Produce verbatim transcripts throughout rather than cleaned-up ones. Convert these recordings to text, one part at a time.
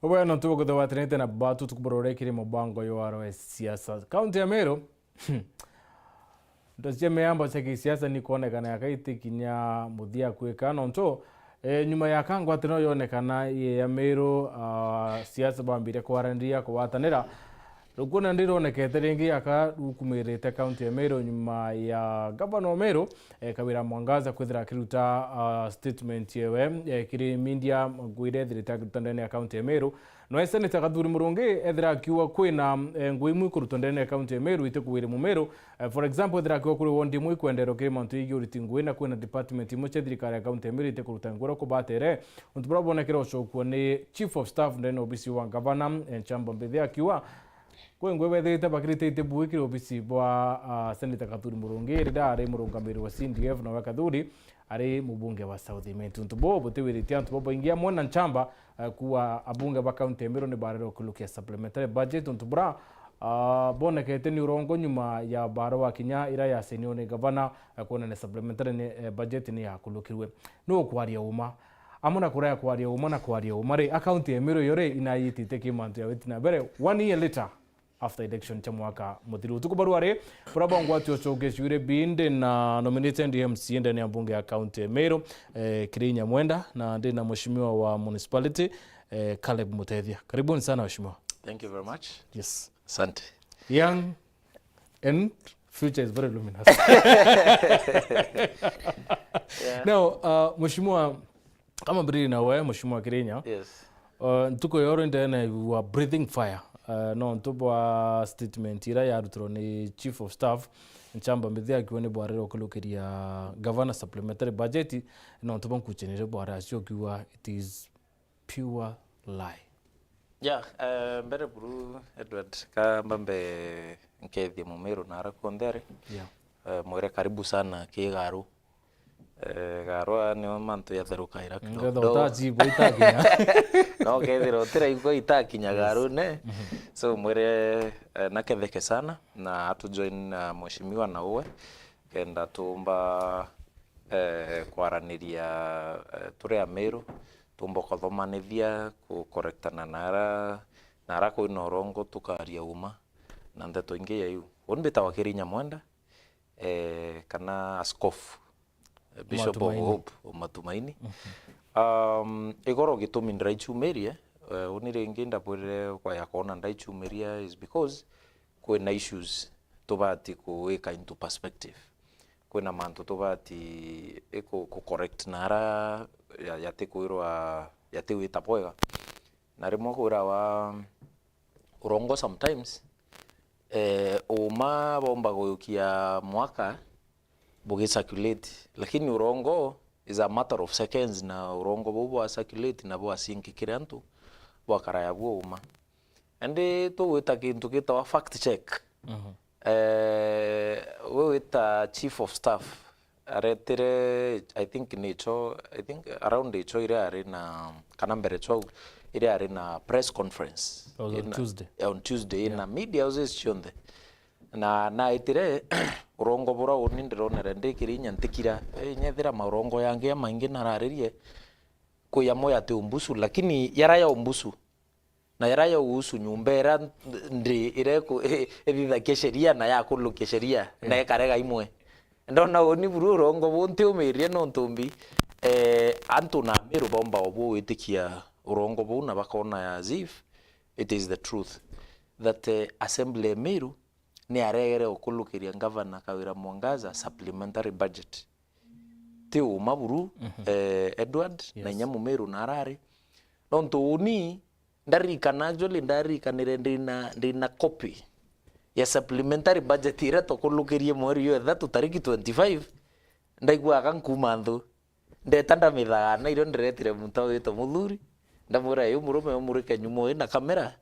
Ubwega nontu bwa kwithirwa gwatanite na batu tukuburore kiri mubango yo waro wa siasa. Kaunti ya Meru, nto cia miambo cia kisiasa ni kwonekana yaka itikinya muthia kwika nontu, eh, nyuma ya ka ngwataniro yonekana ya Meru, ah, siasa bambire kwaraniria kugwatanira. Rukuona ndironekete ringi yaka rukumirite kaunti ya Meru nyuma ya gavana wa Meru, eh, Kawira Mwangaza kwithira akiruta, ah, statement yewe, eh, kiri media, ngui iria ithirite akiruta ndene ya kaunti ya Meru. Noe Senator Kathuri Murungi ethira akiuga kwina, eh, ngui imwe ikurutwa ndene ya kaunti ya Meru itikugwire Mumeru. Eh, for example, ethira akiuga kuri wondi imwe ikwenderwa kiri mantu yegii uriti ngui na kwina department imwe cia thirikari ya kaunti ya Meru itikuruta ngui uria kubatere. Untu buria bwonekere ucokua ni Chief of Staff ndene ya obisi wa gavana, eh, Nchamba Mbithi akiuga, kwi ngui bethirite bakirite itibui kiri obisi bwa, ah, Senator Kathuri Murungi, riria ari murungamiri wa C D F, nowe Kathuri ari mubunge wa South Imenti. Untu buu butiwiritie antu babaingi amwe na Nchamba, ah, kuwa abunge ba kaunti ya Meru ni barerwa kulukia supplementary budget. Untu bura, ah, bonekete ni urongo nyuma ya barua kinya ira yasainiwe ni gavana, ah, kwonania supplementary ni, eh, budget ni yakulukirwe. Ni ukwaria uma. Amwe na kuraya kwaria uma na kwaria uma ri, akaunti ya Meru iyo ri, inayitite ki mantu ya witi na mbere one year later after election cia mwaka muthiru. Utuku barua ri, buria bongwati ucukicwire bi ndi na nominated M C A ndene ya mbunge ya kaunti ya Meru, eh, Kirei Nyamwenda, na ndi na mheshimiwa wa municipality, eh, Caleb Mutethia. Karibuni sana, mheshimiwa. Thank you very much. Yes. Asante. Young and future is very luminous. Yeah. Now, uh, mheshimiwa, kama mbiriri na we, mheshimiwa Kirinya, yes, uh, ntuku ya oro ndene you are breathing fire. Uh, nontu bwa statement ira yarutirwo ni Chief of Staff, Nchamba Mbithi akiuga ni bwarire ukulukiria governor supplementary budget, nontu bwa nkuchenire bwara acio kiuga it is pure lie. Yeah, eh, mbere buru Edward, ka mbambe nkethie Mumiru na ara kunthe ari. Yeah. Eh, mwire karibu sana ki Garu. Eh, Garu aa nio mantu yatherukaira kidogo. Ngetha utajibu itakinya. No kethira utiraigua itakinya, yes, Garu ne. Mhm. So mwire, eh, naketheke sana na atu join na mheshimiwa na uwe kenda tumba, eh, kwaraniria, eh, turi Amiru, tumba ukathomanithia, ku correctana na ara, na ara kwina urongo tukaria uma na ndeto ingi ya iu. Uni mbitawa Kirinya Mwenda, eh, kana askofu, eh, Bishop of Matumaini. Hope o Matumaini. Mhm. Um, igoro gitumi ndiraichumirie, eh, uni ringi ndabwirire kwaya kwona ndaichumiria is because kwina issues tubati kuwika into perspective. Kwina mantu tubati iku, ku correct na ara ya, yatikwirwa, yatiwita bwega. Na rimwe kwirawa urongo sometimes, eh, uma bomba guyukia mwaka bugi circulate, lakini urongo is a matter of seconds, na urongo buu bwa circulate na bwa sink kiri antu bwakaraya bwo uma. Indi tugwita kintu gitawa fact check. Mhm. Eh, we wita chief of staff aretire, I think ni cho, I think around icho iria ari na, kana mbere chwau, iria ari na press conference. It was on Tuesday. Yeah, on Tuesday, yeah, na media houses cionthe. Na naitire urongo bura uni ndironere ndi Kirinya ntikira. Eh, nyethira maurongo yangi amaingi nararirie, kwi yamwe yati umbusu, lakini yara ya umbusu na yara ya uhusu nyumba ira ndi, ira iku-, ithithagia sheria na yakulukia sheria, na, eh, ikarega imwe. Ndona uni buru urongo buu ntiumirie nontu mbi, eh, antu na Amiru bomba o buu gwitikia urongo buu na bakona as if it is the truth that, eh, Assembly ya Amiru ni aregere ukulukiria Ngavana Kawira Mwangaza supplementary budget. Ti uma buru, mhm, eh, Edward, na, yes, inya Mumiru na arari. Nontu uni ndaririkana, actually, ndarikanire ndina, ndina copy ya supplementary budget iria twakulukirie mweri jwa ithatu tariki twenty-five, ndaigua aka nkuuma nthu. Ndeta ndamithaga, na irio ndiretire muntu witwa Muthuri, ndamwira, "Yu murume umurike nyuma uyu na kamera,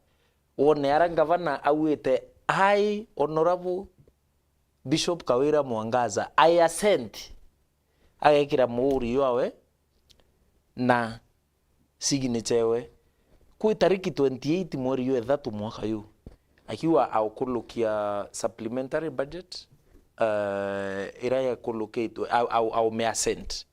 wone ara ngavana auite, I, Honorable Bishop Kawira Mwangaza, I assent." Agekira muuri jwawe na signature ewe. Kwi tariki twenty-eight mweri jwa ithatu mwaka yu, akiuga aukulukia supplementary budget, eh, ira yakulukitwe, au, au, aume assent.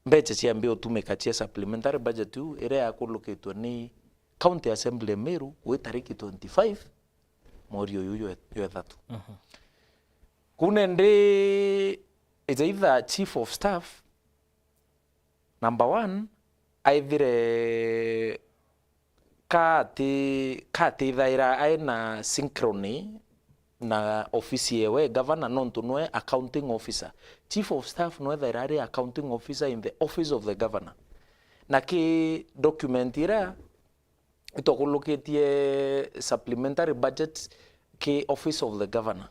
mbecha ciambia utumika cia supplementary budget iu iria yakulukitwe ni County Assembly ya Meru wi tariki twenty-five mweri uyu jwe-, jwa ithatu. Mhm. Kuu nindi, it's either chief of staff, number one, aithire kati-, katithaira aina synchrony na ofisi yewe governor, nontu nwe accounting officer. Chief of staff nwethaira ari accounting officer in the office of the governor. Na ki document ira itwakullukitie supplementary budget ki office of the governor,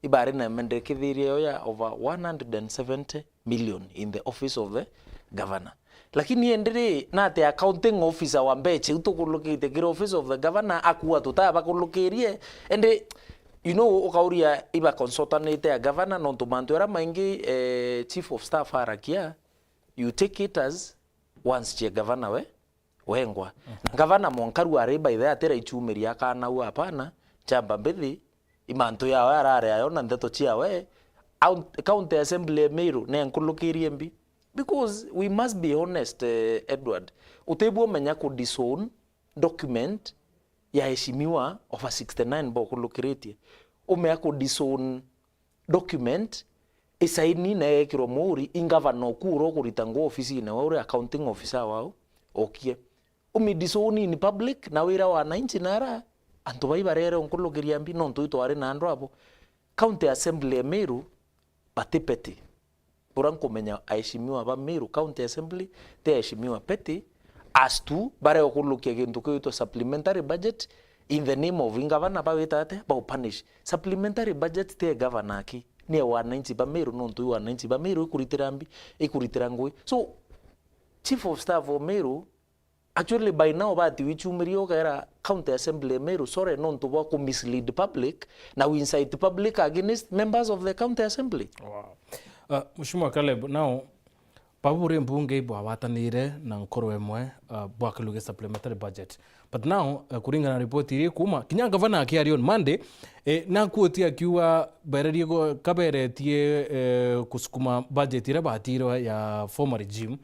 ibari na mendekithirie yo ya over one hundred and seventy million in the office of the governor. Lakini indi ri, nati accounting officer wa mbecha iu tukullukitie kiri office of the governor akua tutabakullukirie? Indi, you know, ukauria iba consultanite ya governor, nontu mantu aria maingi, eh, chief of staff arakia, you take it as wants cia governor we wengwa. Mhm. Na gavana mwanka riu ari by the way atira ichumiria akana u, hapana, nchamba mbithi, imantu yawe arari ayo na ndeto ciawe, au-, County Assembly ya Meru ne nkulukirie mbi. Because we must be honest, eh, Edward, utibua umenya ku disown document ya eshimiwa over sixty-nine bokulukiritie. Umea ku disown document isaini na yekirwa muuri i ngavana oku uria ukurita nguu ofisine wau, uria accounting officer wau, okie. Umidisowni in public na wira wananchi nara antu bai barere unkulukiria mbi, nontu itwari na andu abo. County Assembly ya Meru bati petty. Bura nkumenya aheshimiwa ba Meru County Assembly ti aheshimiwa petty, as to baria ukulukia gintu kiu gitwa supplementary budget in the name of ingavana bawita atia, bau punish. Supplementary budget ti governor aki, ni wananchi ba Meru, nontu i wananchi ba Meru ikuritira mbi, ikuritira ngui. So, chief of staff o Meru, actually, by now, bati wichumirie ukaira County Assembly ya Meru, sorry, nontu bwa ku mislead public na we incite public against members of the County Assembly. Wow. Uh, Mheshimiwa Caleb, now, babu buri mbunge ibwawatanire na nkoro imwe, uh, bwakiluge supplementary budget. But now, uh, kuringana na report iri kuma, kinya gavana akiaria on Monday, eh, nakuoti akiuga bererie go-, kaberetie, eh, kusukuma budget iria batirwe ya former regime.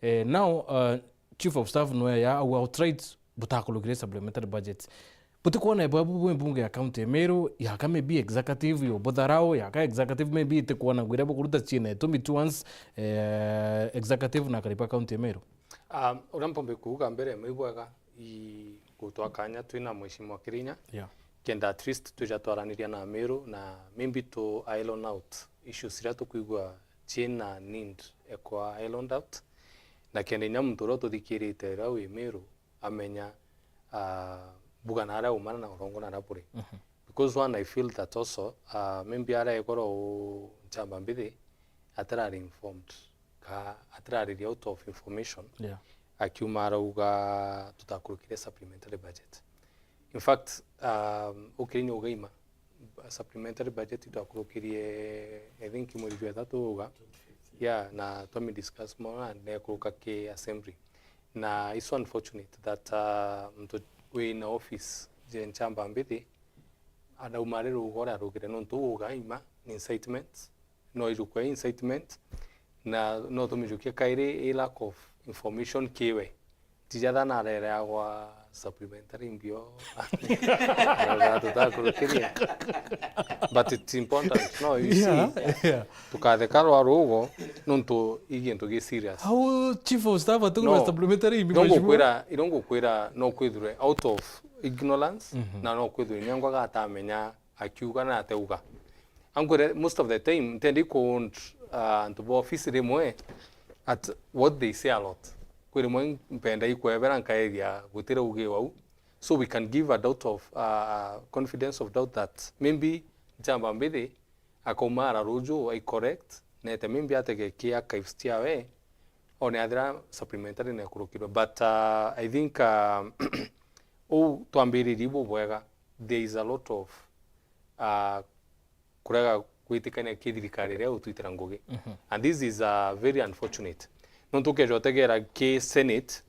Eh, now, uh, Chief of Staff nwe ya au outright butakulukire supplementary budget. Butikwona bwa bu-, bwe mbunge ya county ya Meru, yaka maybe executive yo butharau, yaka executive maybe itikwona ngwira bukuruta chiene to me once, eh, executive na kariba county ya Meru. Um, uria mpombe kuuga mbere, mwi bwega i gutwa kanya twina Mheshimiwa Kirinya. Yeah. Kenda at least tuja twaraniria na Meru na maybe to iron out issues iria tukwigua ciina need ekwa ironed out. Na kenda inya muntu uria ututhikirite uria wi Meru amenya, ah, mbuga na aria umana na urongo na aria buri. Mhm. Because one, I feel that also, ah, maybe aria egoro u nchamba mbithi atirari informed, ka atirariria out of information, yeah, akiuma arauga tutakurukire supplementary budget. In fact, um, ukirinya ugaima, supplementary budget itwakurukirie, I think, mweri jwa ithatu uga. Yeah, na twami discuss mono na nekuruka ki assembly. Na it's so unfortunate that, uh, muntu wina office je nchamba mbithi, adauma ari rugo uria arugire, nontu ugaima ni incitement, no ijukwe incitement, na no tumijukie kairi i lack of information kiwe. Tija thana arereagwa supplementary mbio. Arauga tutakurukiria. But it's important. No, you see, yeah, yeah, tukatheka rwa rugo, nontu i gintu gi serious. How chief of staff atukuruga, no, supplementary mbi, no mheshimiwa? Ngukwira, iro ngukwira no kwithirwe out of ignorance, mhm, na no kwithirwe nyangwa gatamenya akiuga na ateuga. Ankwire, most of the time, ntendi ku, uh, antu ba office rimwe at what they say a lot. Kwi rimwe mpenda ikwebera nkaethia gutira ugi wau. So we can give a doubt of, uh, confidence of doubt that maybe nchamba mbithi akauma ara ruju, I correct, nete maybe atege ki archives ciawe, one athira supplementary nekurukirwe. But, uh, I think, uh, uu twambiririe bubwega, there is a lot of, uh, kurega gwitikania ki thirikari iria utwitira ngugi. Mhm. And this is, uh, very unfortunate. Nontu ukeja utegera ki Senate,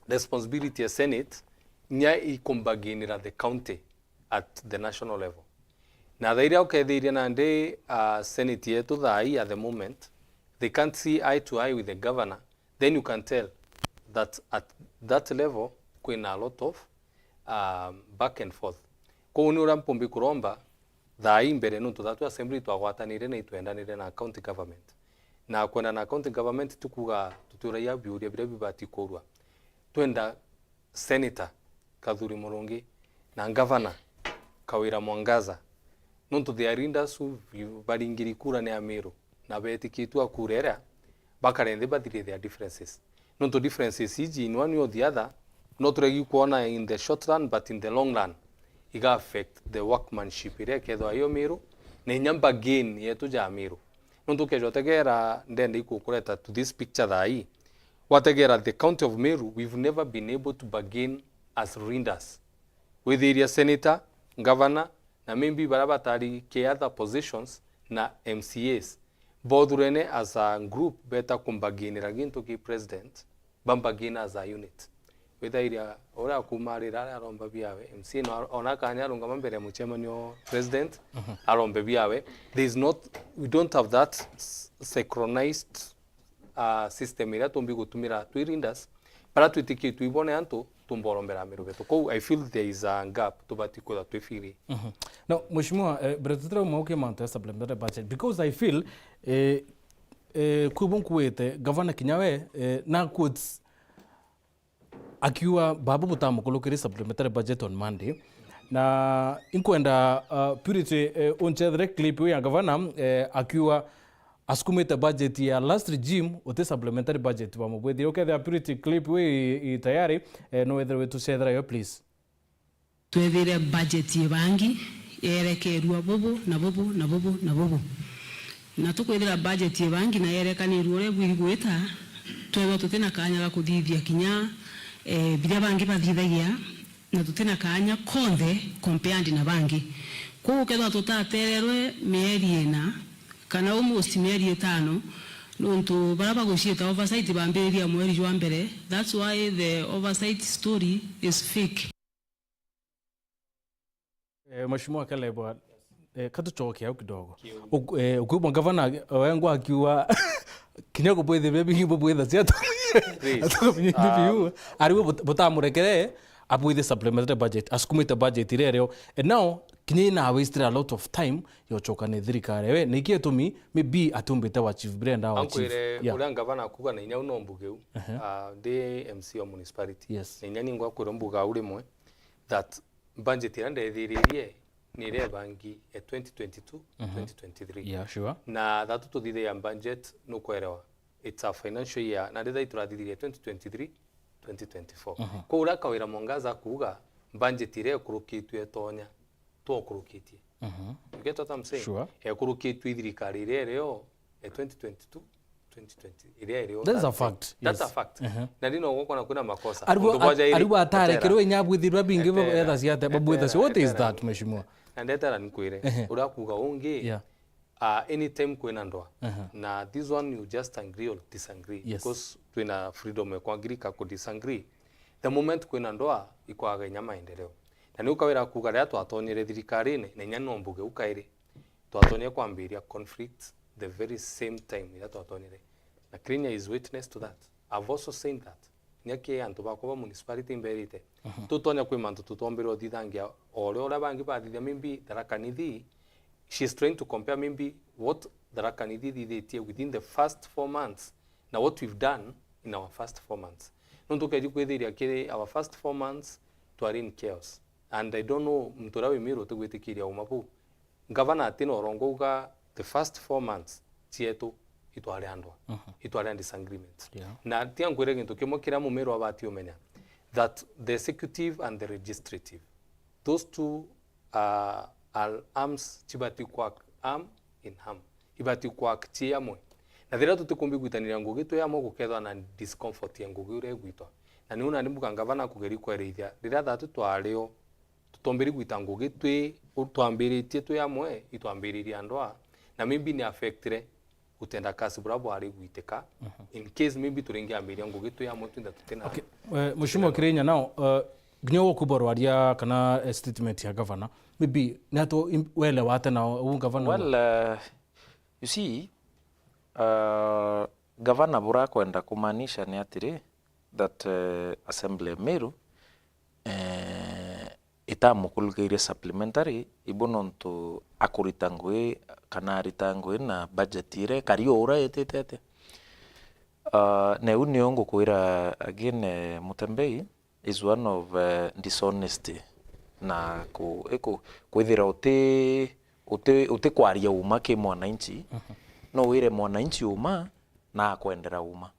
responsibility ya Senate nya ikumbaginira the county at the national level. Na thaa iria ukethiria nandi, uh, Senate yetu thaa ii at the moment, they can't see eye to eye with the governor, then you can tell that at that level kwina a lot of, um, back and forth. Kwou ni uria mpumbi kuromba thaa ii mbere, nontu thatu assembly twagwatanire na itwendanire na county government. Na kwenda na county government ti kuuga tutiuragia biuria biria bibati kuurua. Twenda Senator Kathuri Murungi na Ngavana Kawira Mwangaza, nontu they are leaders who baringiri kura ni Amiru, na betikitue kura iria bakare nthi bathire their differences. Nontu differences iji in one way or the other, no turegi kwona in the short run, but in the long run, iga affect the workmanship iria ikethwa iyo Miru, na inya bargain yetu ja Miru. Nontu ukeja utegera, ndenda ikukureta to this picture thaa ii, wategera the county of Meru, we've never been able to bargain as leaders. Withiria senator, governor, na maybe baria batari ki other positions na M C As, bothurene as a group beta kumbaginira gintu ki president, bambagina as a unit. Withairia uria akumarira aria aromba biawe, M C A no ar-, ona kanya arungama mbere ya muchemanio president, arombe biawe. There is not, we don't have that s-, synchronized, uh, system iria tumbi gutumira twi leaders, bara twitikitwe ibone antu tumborombera miru betu. Kou I feel there is a gap tubati kwithwa twi filling. No, Mheshimiwa, eh, mbere tutirauma ukie mantu ya supplementary budget, because I feel, eh, eh, kwi bu nkuite, gavana kinya we, eh, na quotes akiuga, "Babu butamukurukiri supplementary budget on Monday." Na inkwenda, uh, Purity, eh, unchethere clip iu ya gavana, eh, akiuga asukumite budget ya last regime, uti supplementary budget bamubwithire. Ukethira Purity clip iu i, i tayari, eh, no wethire witucethera yo, please. Twethire budget ibangi yerekerua bubu na bubu na bubu na bubu. Na tukwithira budget ibangi na yerekanirua uria ibwiri gwita, twethwa tutina kanya ga kuthithia kinya, eh, biria bangi bathithagia, na tutina kanya konthe compared na bangi. Kwou ukethwa tutatererwe mieri ina, kana almost mieri itano, nontu baria baguciita oversight bambiriria mweri jwa mbere. That's why the oversight story is fake. Eh, Mheshimiwa Caleb, eh, katucoke au kidogo. Uk-, eh, ukwigua gavana wengwa akiuga kinya kubwithia bibi bubwitha cia atumia. Please, atumia bibi um, biu. Ariwe but-, butamurekere abwithe supplementary budget, asukumite budget iria irio. And now, kinya ina wasted a lot of time yocoka ni thirikari. We, niki gitumi maybe atumbite wa chief brenda wa chief? Ankwire, yeah, uria gavana akuga na inya u no mbuge u. Ehe. Ah, ndi M C wa municipality. Yes. Na inya ningwa kwirwo mbuga u rimwe that budget iria ndethiririe ni iria ibangi ya twenty twenty-two, mhm, twenty twenty-three. Yeah, sure. Na thatu tuthithagia budget nukwerewa. It's a financial year. Na ndithai turathithirie twenty twenty-three, twenty twenty-four. Mhm. Kwou uria Kawira Mwangaza akuuga, budget iria ikurukitue itonya, twakurukitie. Mhm. You get what I'm saying? Sure. Ekurukitue i thirikari iria irio, e twenty twenty-two, twenty twenty, iria irio. That is a fact, yes. That's a fact. Mhm. Na ndino gukona kwina makosa. Aribu, aribu atarekerwe inya abwithirwa bingi etha ciate, babwitha ciate. What is that, Mheshimiwa? Na ndetera nikwire, ehe, uria akuuga ungi, yeah. Ah, anytime kwina ndoa. Aha. Na this one you just agree or disagree. Yes. Because twina freedom ya kuagree ka kudisagree. The moment kwina ndoa, ikwaga inya maendeleo. Na ni ukawira kuuga riria twatonyere thirikarine, na inya no mbuge u kairi, twatonyere kwambiria conflict the very same time iria twatonyere. Na Kenya is witness to that. I've also seen that. Kinya ki antu bakwa ba municipality imberite, mhm, tutonya kwi mantu tutombire uthithangia o uria, uria bangi bathithia, maybe Tharaka Nithi, she is trying to compare maybe what Tharaka Nithi ithithitie within the first four months na what we've done in our first four months. Nontu ukethi kwithiria kiri our first four months twari in chaos. And I don't know muntu uria wi Miru utigwitikiria uma buu. Gavana atina urongo uga the first four months cietu itwari a ndwa, mhm, itwari a disagreement. Yeah. Na tia nkwire gintu kimwe kiria Mumiru abati umenya, that the executive and the legislative, those two, uh, are arms cibati work arm in arm. Ibati work ci amwe. Na thiria tutikumbi gwitaniria ngugi twi amwe, gukethwa na discomfort ya ngugi uria igwitwa. Na niu nandi mbuga gavana akugeri kwerithia, riria thatu twari o, tutombiri gwita ngugi twi, u-, twambiritie twi amwe, itwambiririe a ndwa, na maybe ni affectire utenda kasi buria bwari gwitika, mhm, in case maybe turingiambiria ngugi twi amwe twinthe tutina. Okay, eh, Mheshimiwa Kirinya, now, eh, nginya gukubwa rwaria kana, eh, statement ya governor, maybe ni atu im-, wele wate nao, u governor? Well, eh, you see, Uh, gavana burakwenda kumaanisha ni atiri, that, eh, Assembly ya Meru, eh, itamukulukeirie supplementary, ibu nontu akurita ngui kana arita ngui na budget iria ikari o uria itite atia. Uh, na iu nio ngukwira again, eh, Mutembei, is one of, eh, dishonesty na ku-, iku-, kwithira uti, uti, uti kwaria uma ki mwananchi. No wire mwananchi uma na akwendera uma,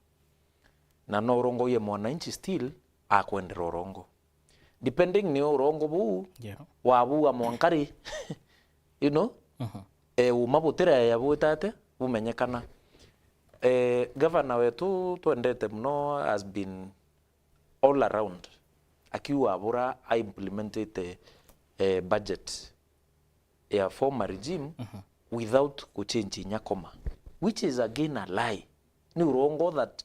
na no urongoie mwananchi still akwendera urongo, depending ni urongo buu Yeah. wabua mwankari you know, e, uma butiraea bwita atia bumenyekana. E, gavana wetu twendete muno has been all around akiuga bura aimplementite, eh, budget ya former regime without kuchange inya comma, which is again a lie. Ni urongo that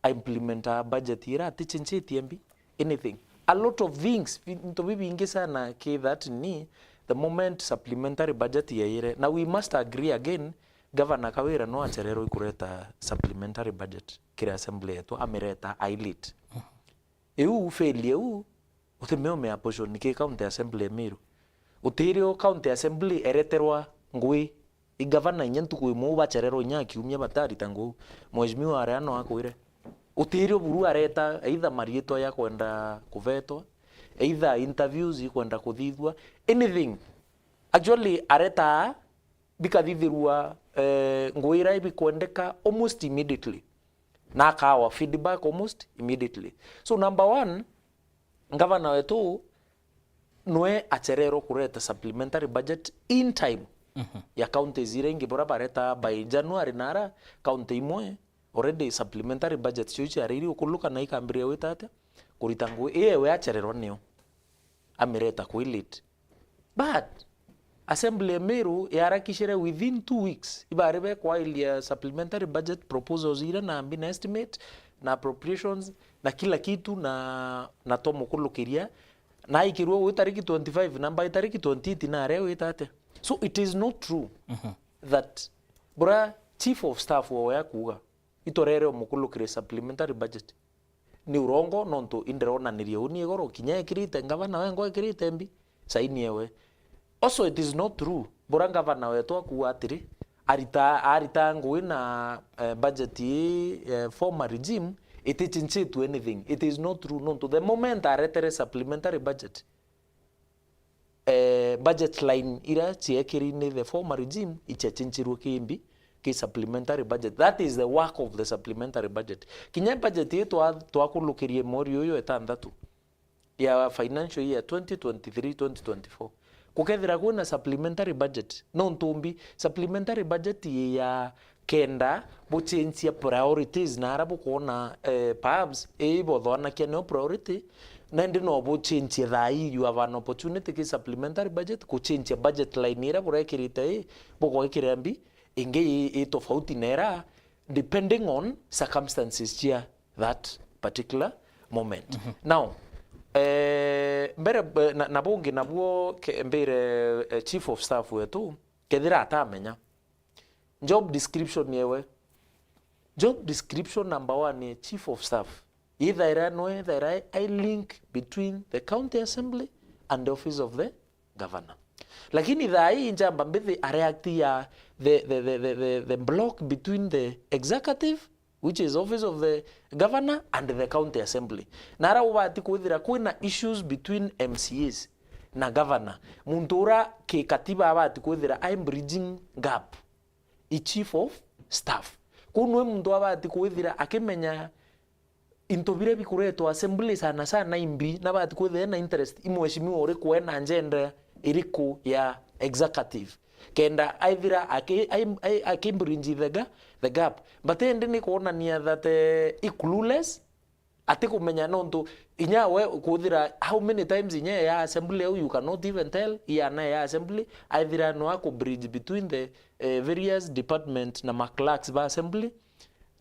aimplementa budget ira atichangetie mbi anything. A lot of things, bi-, into bibingi sana ki that ni the moment supplementary budget yaire. Na we must agree again, Gavana Kawira no achererwe kureta supplementary budget kiri assembly yetu, amireta ai late. Iu failure iu, utimeo me apportion ki county assembly ya Meru. Utirio county assembly ereterwa ngui i gavana inya ntuku imwe u bachererwa inya kiumia batarita ngui. Mheshimiwa aria no akwire. Utirio buru areta either mariitwa ya kwenda kuvetwa, either interviews ikwenda kuthithua, anything. Actually, areta bikathithirua, eh, ngui iria ibikwendeka almost immediately. Na akawa feedback almost immediately. So number one, gavana wetu nwe achererwe kureta supplementary budget in time ya counties iria ingi, bura bareta by January, na ara county imwe already supplementary budget cio ciariri ukuluka na ikambiria gwita atia kurita ngui. Ii ewe achererwa nio amireta kwi late. But assembly ya Meru yarakishire within two weeks, ibari bekwailia supplementary budget proposals ira na mbi na estimate na appropriations na kila kitu na, na twamukulukiria, na aikirwe wi tariki twenty-five na mbai tariki twenty-eight na aria wita atia. So it is not true that bura chief of staff wawe akuuga itorere umukulukire supplementary budget. Ni urongo, nontu indironanirie uni igoro, kinya ekirite ngavana wengwa ekirite mbi, saini ewe. Also, it is not true. Bura ngavana wetu akuuga atiri, arita, arita ngui na, eh, budget ii, eh, former regime, itichinchitue anything. It is not true, nontu the moment aretere supplementary budget, eh, budget line ira ciekiri ni the former regime, ichachinchirwe kimbi ki supplementary budget. That is the work of the supplementary budget. Kinya budget ii twa-, twakulukirie mweri uyu etanthatu ya financial year twenty twenty-three twenty twenty-four, kukethira kwina supplementary budget, nontu mbi supplementary budget ya kenda buchenjia priorities na ara bukwona, eh, perhaps ii bothwanakia nio priority, na indi no buchenjie thaa ii, you have an opportunity ki supplementary budget kuchenjia budget line ira burekirite ii, bugwikira mbi ingi ii, ii tofauti na ira, depending on circumstances cia that particular moment. Now, eh, mbere, eh, na, na bungi nabuo ke-, mbire, eh, chief of staff wetu, kethira atamenya, job description yewe. Job description number one ni chief of staff. Ithaira no ithaira ai link between the county assembly and the office of the governor. Lakini thaa ii njamba mbithi areact ya the, the, the, the, the, the block between the executive, which is office of the governor, and the county assembly. Na ara ubati kwithira kwina issues between M C As na governor. Muntu ura kikatiba abati kwithira ai bridging gap i chief of staff. Kuu nwe muntu abati kwithira akimenya into biria bikuretwa assembly sana sana imbi, na abati kwithira ena interest i mheshimiwa uriku, ena agenda iriku ya executive, kenda aithira aki-, ai-, ai-, aki bridge the ga-, the gap. But indi ni kwonania that, eh, i clueless, atikumenya nontu inya we kuthira how many times inya ya assembly au you cannot even tell, iana ya assembly, aithira no aku bridge between the, eh, various department na ma clerks ba assembly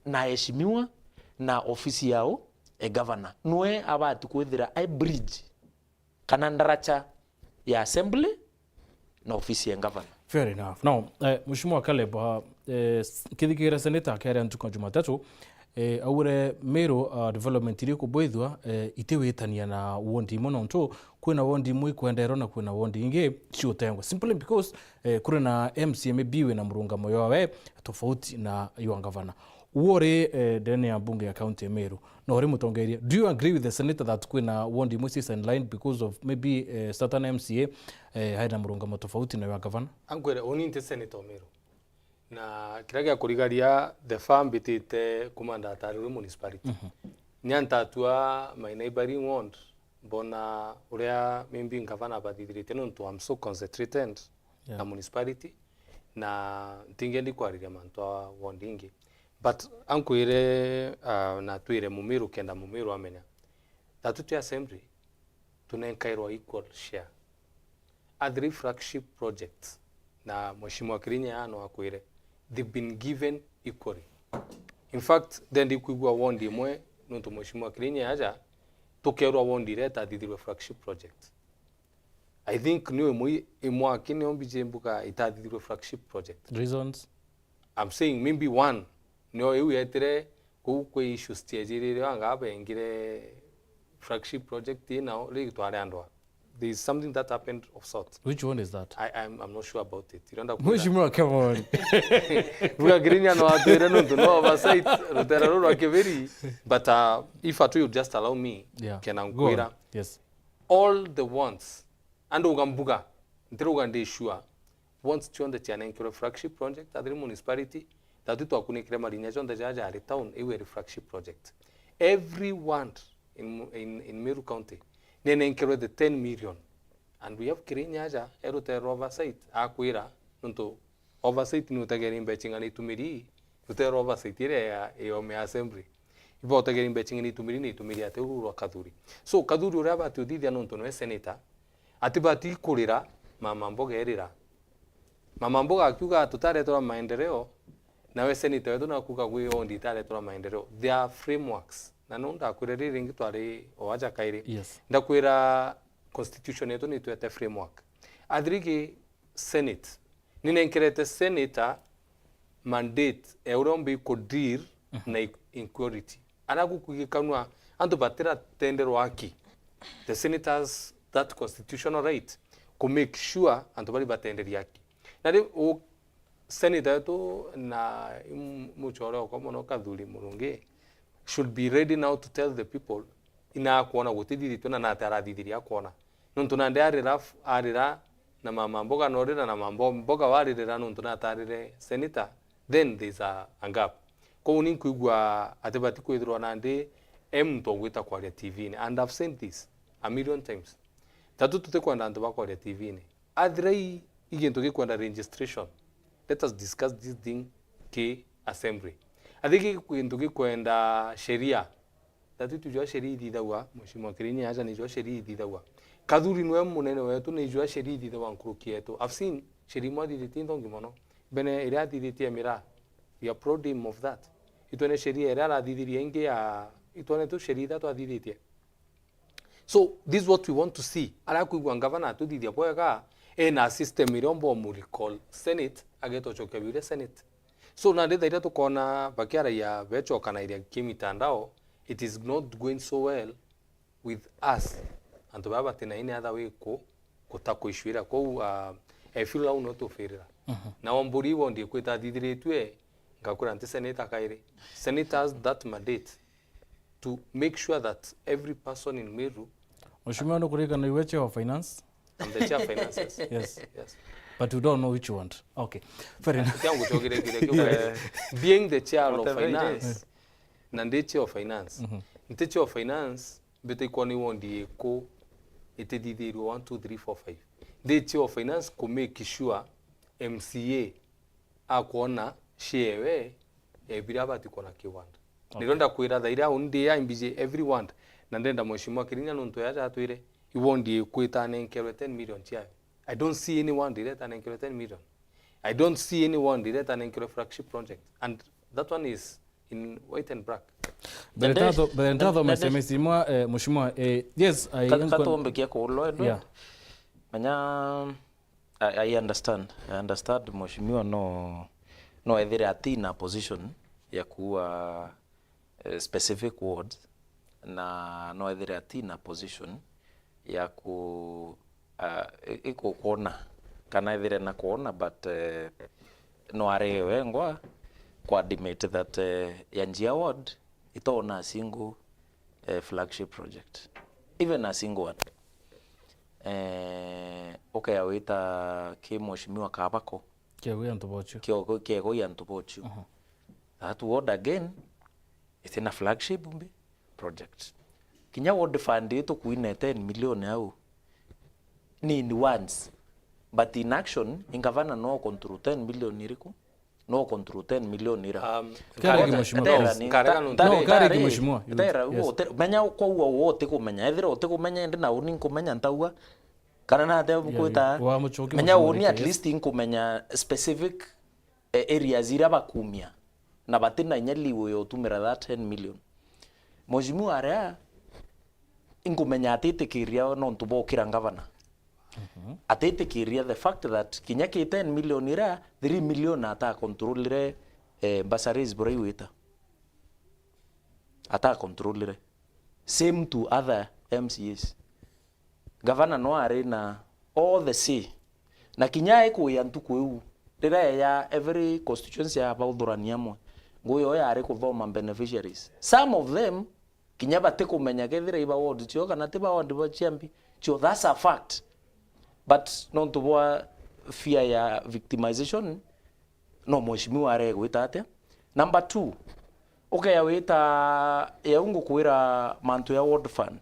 na eshimiwa na ofisi yao e governor. Nwe abati kwithira ai bridge kana ndaracha ya assembly na ofisi ya governor. Fair enough. Now, eh, Mheshimiwa Caleb, uh, eh, s-, kithikira senator akiaria ntuku ya Jumatatu, eh, augire Meru, uh, development iria ikubwithua, eh, itiwitania na ward imwe, nontu kwina ward imwe ikwenderwa na kwina ward ingi ciutengwa. Simply because, eh, kuri na M C A maybe wina murungamo ywawe tofauti na ywa ngavana. Uwe uri, eh, ndene ya mbunge ya county ya Meru, na uri mutongeria. Do you agree with the senator that kwina ward imwe cis in line because of maybe, eh, certain M C A, eh, haina murungamo tofauti na ywa ngavana? Ankwire, uni nti senator o Meru. Na kiria gia kurigaria, the far mbitite kuma ndatarirwe municipality. Mhm. Nya ntatua my neighboring ward, mbona uria maybe ngavana abathithiritie nontu I'm so concentrated Yeah. na municipality, na ntingendi kwariria mantu a ward ingi. But ankwire, uh, na twire Mumiru kenda Mumiru amenya that twi assembly, tunenkairwa equal share. A three flagship projects, na Mheshimiwa Kirinya ano akwire, they've been given equally. In fact, ndendi kwigua ward imwe, nontu Mheshimiwa Kirinya aja, tukerwa ward iria itathithirwe flagship project. I think nio imwe, imwe aki nio mbiji mbuga itathithirwe flagship project. Reasons? I'm saying maybe one, nio iu yetire kuu kwi issues ciejirire anga bengire flagship project ii nao ri twari andwa. There is something that happened of sort. Which one is that? I, I'm, I'm not sure about it. Ironda kwira. Mheshimiwa, come on. Mbuga Kirinya no atwire nontu no oversight, rutera ruru rwa Kibiri. But, uh, if at all you just allow me, Yeah. kena Go on. nkwira. Yes. All the ones, andu uga mbuga, ntiruga ndi sure, wants cionthe cianenkerwe flagship project, athiri municipality, tatu twakunikire marinya jonthe jaja jari town, iu eri flagship project. Every ward in, in, in Meru County, nenenkerwe the ten million. And we have Kirinya aja, e rutere rwa oversight, akwira, nontu oversight ni utegeri mbecha ing'ana itumiri, rutere rwa oversight iria ya, ya ome assembly. Iba utegeri mbecha ing'ana itumiri ni itumiri ati uru rwa Kathuri. So, Kathuri uria abati uthithia nontu nwe senator, atibati kurira, mama mboga erira. Mama mboga akiuga tutaretwa maendeleo, nawe senator wetu nakuga gwi ondi itaretwa maendeleo. There are frameworks. Na no ndakwire riri ringi twari o aja kairi. Yes. Ndakwira constitution yetu ni twete framework. Athirigi Senate, ninenkerete senator mandate ya uria umbi ku deal Mhm. na i-, inequality. Ara gukugikanwa antu batiratenderwa haki. The senators that constitutional right ku make sure antu bari batenderia haki. Na riu u-, senator wetu na i-, muchore okwa mono Kathuri Murungi should be ready now to tell the people ina akwona gutithithitwe na nate arathithiria akwona. Nontu nandi arira f-, arira na mama mboga norira na mama mboga waririra nontu natarire senator, then there's a, a gap. Kou ni nkwigua atibati kwithirwa nandi e muntu ogwita kwaria T V-ini. And I've said this a million times. Tatu tutikwenda antu bakwaria T V-ini. Athira i, i gintu gikwenda registration, let us discuss this thing ki assembly. Athira i gintu gikwenda sheria, tatu tujua sheria ithithagua, Mheshimiwa Kirinya aja nijua sheria ithithagua. Kathuri nwe munene wetu nijua sheria ithithagua nkuruki yetu. I've seen sheria imwe athithitie nthongi mono. Mbene iria athithitie miraa, we applaud him of that. Itwene sheria iria arathithirie ingi ya, itwene tu sheria ithatu athithitie. So, this is what we want to see. Ara kwigua ngavana atuthithia bwega, ena system iria omba omu recall Senate, ageta ucokia biuria Senate. So, nandi thaira tukona bakiaragia bechokanairia kimitandao, it is not going so well with us. Antu baba batina any other way ku, kuta kuishwira. Kou, uh, I feel au no tufirira. Mhm. Na omburi ibo ndie kwita thithiritwe, ngakura nti senator kairi. Senators that mandate to make sure that every person in Meru. Mheshimiwa, no kurikana iwe chair of finance? I'm the chair of finances. Yes. Yes. But you don't know which you want. Okay. Fair enough. Tiangu chogire kire kio. Yeah. Being the chair of Whatever it finance, is. Na ndi chair of finance. Mhm. Nti chair of finance, mbite ikwa ni wondi iku itithithirwe one, two, three, four, five. Ndi chair of finance ku make sure M C A akwona share ewe ya biria abati kwona kiwanda. Okay. Niro ndakwira thaira undi ya imbiji every ward, na ndenda Mheshimiwa Kirinya nontu yaja atwire, iwondi iku itanenkerwe ten million chiayo. I don't see any ward iria itanenkerwe ten million. I don't see any ward iria itanenkerwe flagship project. And that one is in white and black. Mbere Nande-, tatho-, mbere nande-, tathome nande-, S M S imwe, eh, Mheshimiwa, eh, yes, I Ka-, inko- katombikie kuulwa, Edward. Yeah. Menya I, I understand. I understand, mheshimiwa, no, no ethire ati na position ya kuua, eh, specific wards, na no ethire ati na position ya ku, ah, i-, ikukwona, kana ethire na kwona, but, eh, no ari wengwa ku admit that, eh, ya Njia ward itona a single, eh, flagship project, even a single one. Eh, ukea wita ki mheshimiwa Kabako, Kiego ya antu bochu. Kiego, kiego ya antu bochu. Mhm. That ward again, itina flagship mbi project. Kinya ward fund itu kuine ten million au ni in words, but in action, ingavana no control ten million iriku? No control ten million ira. Um, Kari ki mheshimiwa? Tera ni, karega ta-, nuntu tari, no, kari ki tari, mheshimiwa? Tera, yes. Uo, te-, menya kwa uo, uo utikumenya. Ethira utikumenya, indi na uni nkumenya ntaua. Kana nate, yeah, kwita, wamuchokia menya mheshimiwa uni, at least nkumenya specific, eh, areas iria bakumia. Na batina inya liu ya utumira that ten million. Mheshimiwa aria, inkumenya atitikiria nontu bokira ngavana. Mhm. Atitikiria the fact that kinya ki ten million ira, three million ata controlire, eh, bursaries buria igwita. Ata controlire. Same to other M C As. Gavana no ari na all the say. Na kinya aikwia ntuku iu, riria ya every constituency ya bauthurania amwe, ngui yo yari kuthoma beneficiaries. Some of them, kinya batikumenya kethira iba ward cio kana ti ba ward ba ciambi cio, that's a fact. But nontu bwa fear ya victimization, no mheshimiwa aregwita atia? Number two, ukeya wita, yau ngukwira mantu ya ward fund.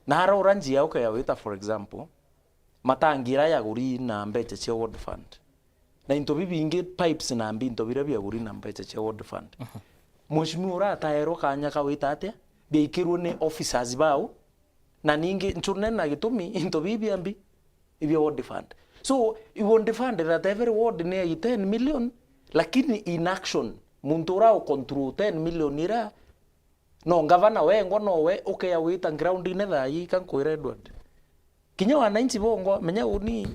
Na ara ura njia ukeya wita, for example, matangi ira yaguri na mbecha cia ward fund. Na into bibingi, pipes na mbi, into biria biaguri na mbecha cia ward fund. Mhm. Mheshimiwa ura ataerwo kanya kawita atia? Biaikirwe ni officers bao. Na ningi, nchune na gitumi, into bibi biambi, ibia ward fund. So, you ward fund that every ward ni ten million, lakini in action, muntu ura u control ten million ira, no ngavana wengwa nowe ukeya wita ground-ine thaa ii, ka nkwira Edward. Kinya wananchi bongwa, menya uni,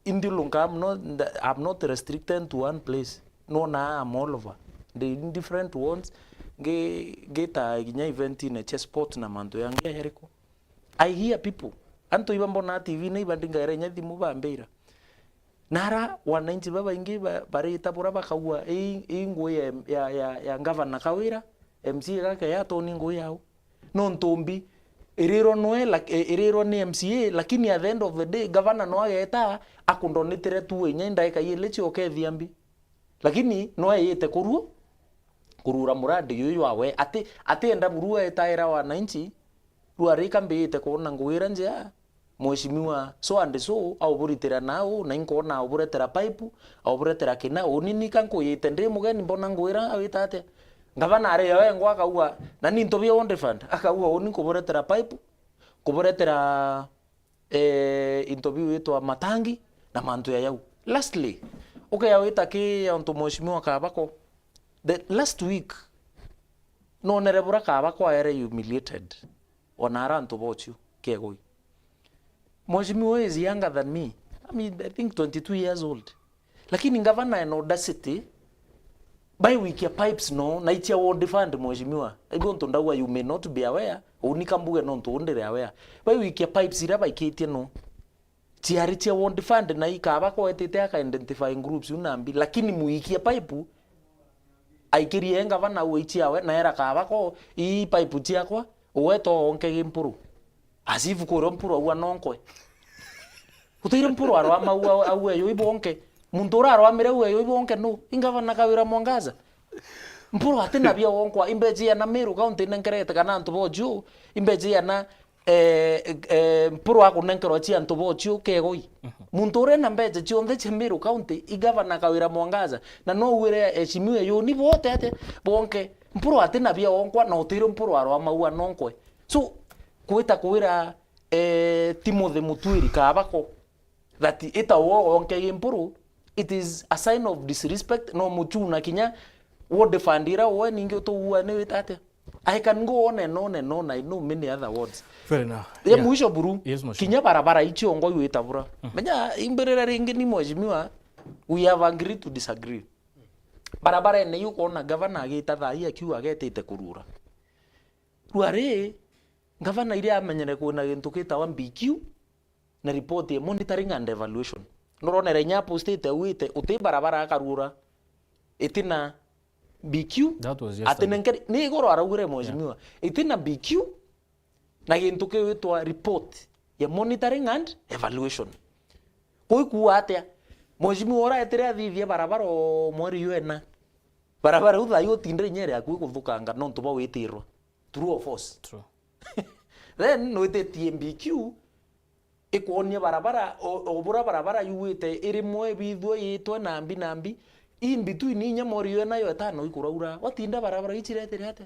Inthiulunka, I'm not, I'm not restricted to one place. Nona I'm all over. Ndi in different ones. Ngi-, ngita kinya event-ine cia sport na mantu yangi yariku. I hear people. Antu iba mbona T V-ine iba ndingaira inya thimu bambira. Nara wananchi babaingi ba-, barita bura bakaua, ii, ii ngui ya, ya, ya, ya ngavana Kawira, M C A gake yatoni ngui yau. Nontu mbi, irirwa nwe, lak-, i-, irirwa ni M C A, lakini at the end of the day, gavana no ageta, akundonetire tu inya indaika ili ciokethia mbi. Lakini no eyite kurua, kurura muradi juju jwawe. Ati, atienda burua etaira wananchi, rua rika mbiyite kwona ngui ira njea, Mheshimiwa so and so auburitira nau, na inkwona auburetera pipe, auburetera kina, uni nika nkuyite ndi mugeni, mbona ngwira awita atia? Ngavana ari yo engwa akauga, na ni into bia ward fund, akauga, uni nkuburetera pipe, nkuburetera, eh, into biwitwa matangi, na mantu ya yau. Lastly, ukeya wita ki antu Mheshimiwa Kabako, the last week, nonere bura Kabako aere humiliated, ona ara antu bochu kegoi. Mheshimiwa is younger than me. I mean, I think twenty-two years old. Lakini ngavana ena audacity, baiwikia pipes no, na itia ward fund, mheshimiwa. Ibo ntu ndauga you may not be aware, unika mbuge nontu undire aware. Baiwikia pipes ira baikitie no, ciari cia ward fund, na ikaba kwetite aka identify groups una mbi, lakini muikia pipe, aikirie ngavana uwe ichiawe, na era Kabako, ii pipe chiakwa, uwe to onke gi Mpuru. As if kurio Mpuru aua nonkwe. Utire Mpuru arwama aua, aua yo ibonke. Muntu ura arwamire aua yo ibonke nu? Ingavana Kawira Mwangaza. Mpuru atina bia wonkwa, imbeji ya na Meru County nenkerete kana antu boju, imbeji ya na eh, eh, Mpuru akunenkerwa cia antu bochu kegoi. Mhm. Muntu uria na mbecha cionthe cia Meru County, i Gavana Kawira Mwangaza, na no wire eshimiwe yuni bote ate bonke. Mpuru atina bia onkwa, na utire Mpuru arwa maua nonkwe. So, kwita kwira, eh, Timothy Mutwiri Kabako that ita wo onke gi Mpuru, it is a sign of disrespect, no muchuna kinya ward fund ira we ningi utuua ni wita atia? I can go on and on and on, I know many other words. Fair enough. Ya Yeah. Mwisho buru, Yes, mheshimiwa. Kinya barabara icio ngo iwita bura. Menya imbirira ringi ni mheshimiwa, we have agreed to disagree. Barabara ene iu ukona gavana agita thaa ii akiuga agetite kurura. Rua ri, gavana iria amenyere kwina gintu gitawa B Q na report ya monitoring and evaluation. Nuronera inya apostite auite uti barabara akarura itina B Q. That was Ati yesterday. nenkeri, ni igoro araugire mheshimiwa. Itina B Q na gintu kiwitwa report ya monitoring and evaluation. Kuu ikuuga atia? Mheshimiwa uraetire athithie barabara o mweri yu ena. Barabara iu thaa ii utindire inya iri yaku ikuthukanga nontu bwa witirwa. True or false? True. Then nwititie B Q ikwonia barabara, o, o bura barabara yuite irimwe bithwe yitwe nambi nambi. In between inya mweri yu ena yo etano ikuraura. Watinda barabara iu ciretire atia?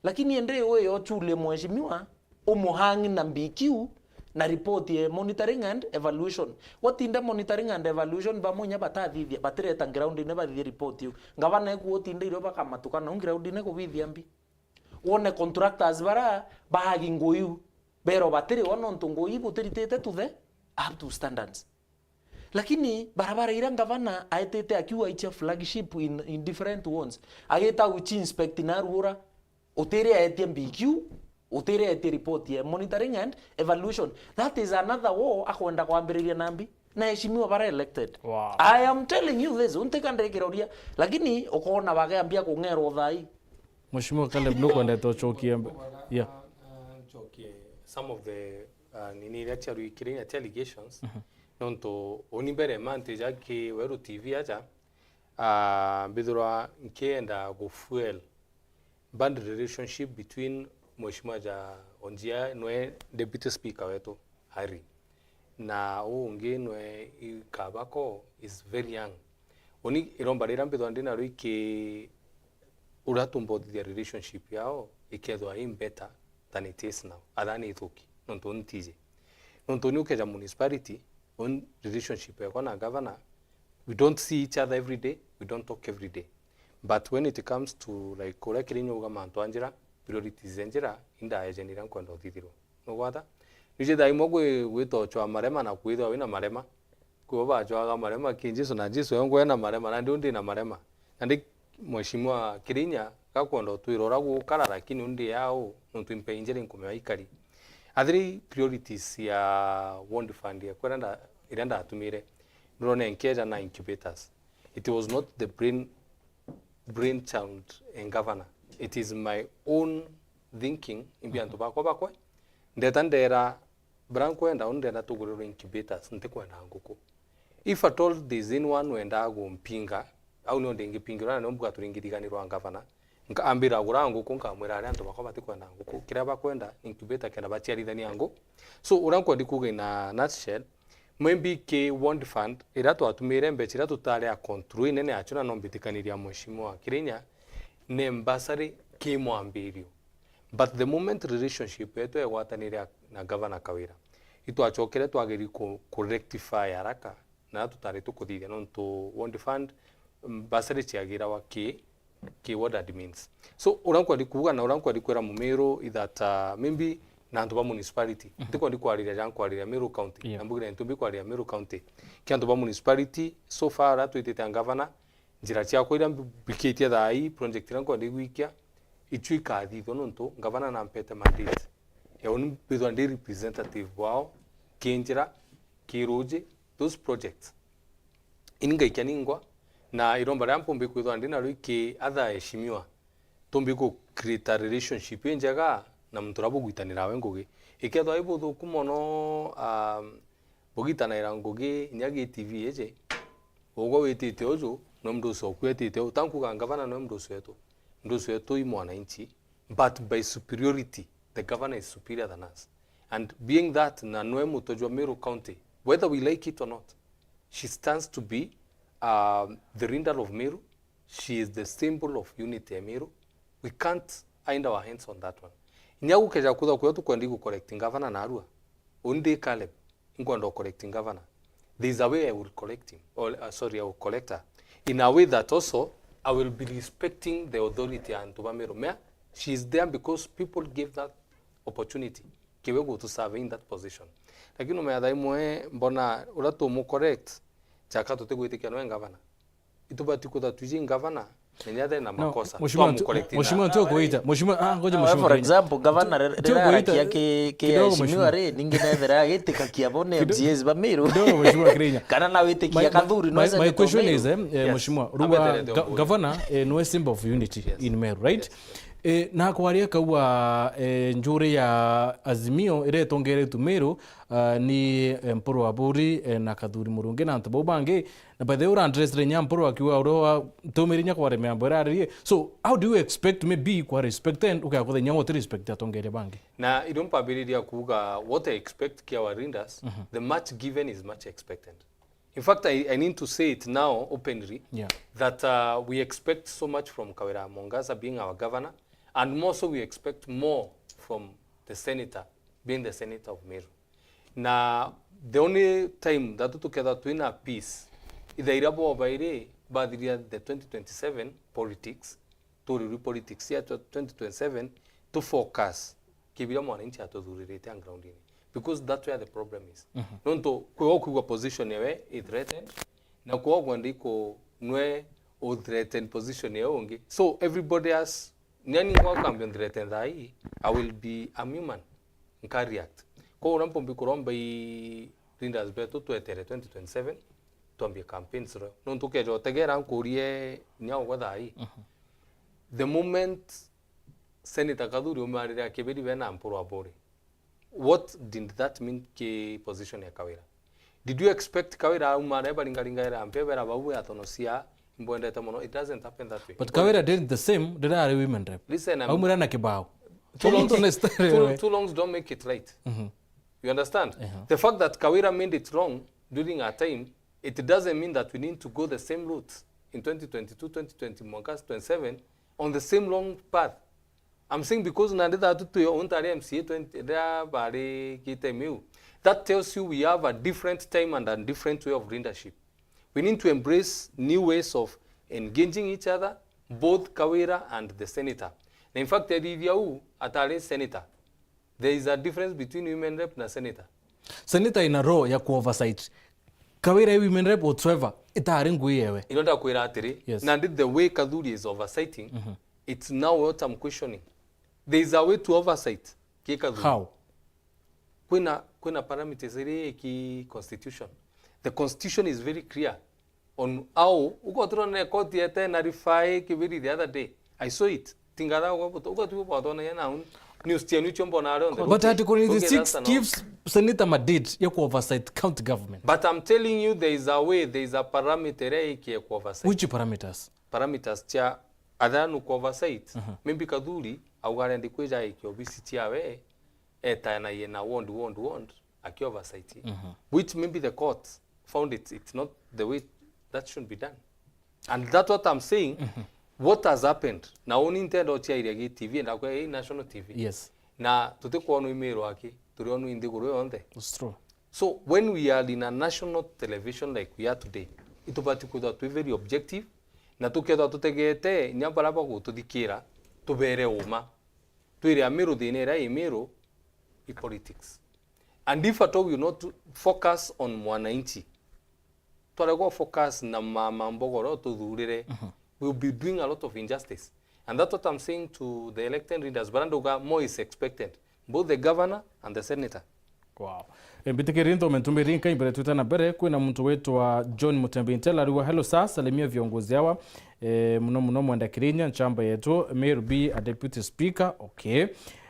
Lakini ende we yo chule mheshimiwa, umuhang na B Q na report ya monitoring and evaluation. Watinda monitoring and evaluation bamwe inya batathithia, batireta ground ine bathithie report iu. Gavana eku utinda irio bakamatuka nau ground ine kubithia mbi. Wone contractors bara baagi nguu iu, bero batiri o nontu nguu iu butiritite to the up to standards. Lakini barabara iria gavana aetite akiuga icia flagship in, in different ones, agita uchi inspect na ruura, utiri aetie B Q, utiri aetie report ya monitoring and evaluation. That is another war akwenda kwambiriria nambi na heshimiwa bara elected. Wow. I am telling you this, untika ndekiroria, lakini ukona bageambia kung'erwa thaa ii. Mheshimiwa Caleb, nukwendete ucokie mbe-, yeah. Ncokie some of the uh, nini iria ciarwikire na cia allegations. Nontu uni mbere mantija ki Weru T V aja, uh, mbithirwa nkienda gu fuel bad relationship between Mheshimiwa ja Onjia nwe deputy speaker wetu Harry, na uu ungi nwe Ikabako is very young. Uni iromba riria mbithwa ndi nario iki uria tumbothithia relationship yao ikethwa i better than it is now. Athani ithuki, nontu ntiji. Nontu ni ukeja municipality, un relationship yakwa na governor, we don't see each other every day, we don't talk every day. But when it comes to, like, uria Kirinya uga mantu a njira, priorities ya njira, indaejenira nkwenda uthithirwa. Nugwata? Niji thaa imwe gwi-, gwitochwa marema na kwithwa wina marema. Kuo bachwaga marema ki Jesu, na Jesu yongwe na marema, na ndi undi na marema. Na ndi Mheshimiwa Kirinya gakwenda utwira uria gukara, lakini undi yao nontu impe injiri nkumea ikari. Athiri priorities ya World Fund ya kwenda nda-, iria ndatumire, ndurone nkeja na incubators. It was not the brain, brain child in governor. It is my own thinking, imbi antu bakwa bakwe. Ndeta ndera, bara nkwenda, uni ndenda tugurirwe incubators, ntikwenda nguku. If at all there is anyone wendaa gumpinga, au nio ndingipingirwa, na nio mbuga turingithiganirwa ngavana, nka-, ambira gura nguku, nkamwira ari antu bakwa batikwenda nguku. Kiria bakwenda, incubator kenda baciarithania nguku. So, uria nkwendi kuga in a nutshell, maybe ki World Fund, iria twatumire mbeca iria tutari a control inene yacio, na no mbitikaniria Mheshimiwa Kirinya, ni mbasari ki mwambirio. But the moment relationship yetu yegwatanire na Governor Kawira, itwachokere twageri ku, ku rectify haraka na tutari tukuthithia, nontu World Fund, mm, bursary ciagirawa ki, ki ward admins. So, uria nkwendi kuuga na uria nkwendi kwira Mumiru is that, uh, maybe na antu ba municipality, ntikwendi kwariria ja nkwariria Meru County, Yeah. na mbugire ntumbi kwariria Meru County. Ki antu ba municipality, so far aria twitite a governor, njira ciakwa iria mbikitie thaa ii, project iria nkwenda igwikia, icio ikathithwa nontu ngavana nampete mandate ya uni mbithwa ndi representative bwao, ki njira, ki ruji, those projects. Ini ngaikia ningwa, na iromba riria mpumbi kwithwa ndi nario iki other aheshimiwa, tumbi ku create a relationship injega na muntu uria bugwitanira we ngugi. Ikethwa i buthuku mono, um, bugitanaira ngugi inya gi T V iji, ugwe witite uju, no mndu ucio ukwetite u. Tankuga ngavana no mndu ucio wetu. Mndu ucio wetu i mwananchi, but by superiority, the governor is superior than us. And being that, na nwe mutwe jwa Meru County, whether we like it or not, she stands to be, um, the leader of Meru. She is the symbol of unity ya Meru. We can't hide our hands on that one. Inya gukeja kutha kuria tukwendi gu collect governor narua, undi Caleb, inkwenda u collect governor. There is a way I will collect him, or, uh, sorry, I will collect her in a way that also I will be respecting the authority ya antu ba Meru. Mea, She is there because people gave that opportunity. Kiwe gutu serve in that position. Lakini umetha imwe mbona uria tumu correct, chaka tutigwitikia nwe ngavana. Itubati kwithirwa twiji ngavana, menya athire na makosa. Mheshimiwa, twamucorrect na mheshimiwa, ndio kuita. Mheshimiwa, ah, ngoja. Ah, mheshimiwa, for example, gavana re-, rirakia ki-, ki-, kidogo, mheshimiwa, re, ningi nethera agitikakia bo ni M C As ba Meru. Kidogo, mheshimiwa Kirinya. Kana na witikia Kathuri, no my, my question is, eh, eh, mheshimiwa, ruga ga-, gavana, eh, no symbol of unity in Meru, right? Eh, na kwaria kaua, eh, njuri ya Azimio iria itongeretwe Meru, ah, ni, eh, Mpuru Aburi, eh, na Kathuri Murungi na antu bau bangi. Na by the way, ura addressire inya Mpuru akiuga uria wa-, ntumire inya kwaremea mbwira aririe. So, how do you expect maybe kwa respect and ukaya kuthe inya uti respect atongeria bangi? Na irio mpambiriria kuuga, what I expect kia our leaders, the much given is much expected. In fact, I, I need to say it now openly, yeah, that, uh, we expect so much from Kawira Mwangaza being our governor, and more so we expect more from the senator being the senator of Meru. Na the only time that tukethirwa twina peace, ithaira bobairi bathiria the twenty twenty-seven politics, turirwi politics ya twenty twenty-seven, tu focus ki biria mwananchi atuthuririte a ground-ini, because that's where the problem is. Nontu kwi o kwigua position ewe i threatened, na kwi o kwenda iku nwe u threaten position ya ungi. So everybody has, niani ngwa kambia threaten thaa ii, I will be a human, nka react. Kwa uria mpombi kuromba i leaders betu twetere twenty twenty-seven, twambie campaigns ro. Nontu ukeja utegera nkurie nya ugwe thaa ii. The moment Senator Kathuri umarire akibiri bena Mpuru Aburi, what did that mean ki position ya Kawira? Did you expect Kawira aumare baringaringa ira mpe bera bau ya tono cia, "Mbwendete mono"? It doesn't happen that way. But Kawira did the same, rira ari women rep. Listen, I'm aumira na kibao. Too long, too, too longs don't make it right. You understand? The fact that Kawira made it wrong during her time, it doesn't mean that we need to go the same route in twenty twenty-two, twenty twenty, mwanka twenty-seven, on the same wrong path. I'm saying because nandi thatu twi o, untu ari M C A twenty, riria bari ki time iu. That tells you we have a different time and a different way of leadership. We need to embrace new ways of engaging each other, both Kawira and the senator. Na in fact, ethithia u atari senator. There is a difference between women rep na senator. Senator ina role ya ku oversight. Kawira i women rep whatsoever, itari ngui yewe. Ino ndakwira atiri, yes, nandi the way Kathuri is oversighting, it's now what I'm questioning. There is a way to oversight ki Kathuri. How? Kwina, kwina parameters iri ki constitution. The constitution is very clear on how, uko turonere koti ya tena rifai Kibiri the other day. I saw it. Tingatha ugo buto, ugo tu bwatona ya na un-, news tienu icio mbona ari on the road. But Article ninety-six gives senator mandate ya ku oversight county government. But I'm telling you, there is a way, there is a parameter iria ikie ku oversight. Which parameters? Parameters cia athanu ku oversight. Maybe Kathuri auga arendi kwija aikia obisi ciawe, etanagie na ward, ward, ward, aki oversight. Which maybe the court found it, it's not the way that should be done. And that's what I'm saying. What has happened? Na uni ntenda uciairia gi T V, ndakwe i national T V. Yes. Na tutikwonwa i Meru aki, turionu i nthiguru yonthe. It's true. So when we are in a national television like we are today, itubati kwithirwa twi very objective, na tukethirwa tutegete inya baria bagututhikira, tubere uma. Twire Amiru thina iria i Miru i politics. And if at all we will not focus on mwananchi, twarega focus na ma-, mambo goro tuthurire, we'll be doing a lot of injustice. And that's what I'm saying to the elected leaders. Baria ndauga more is expected, both the governor and the senator. Wow. E, mbitikiri nthome ntumiri nka imbere twite na mbere, kwina muntu witwa John Mutembe Intela ariwa, "Hello sir, salimia viongozi hawa. E, muno muno Mwenda Kirinya, nchamba yetu, may you be a deputy speaker." Okay.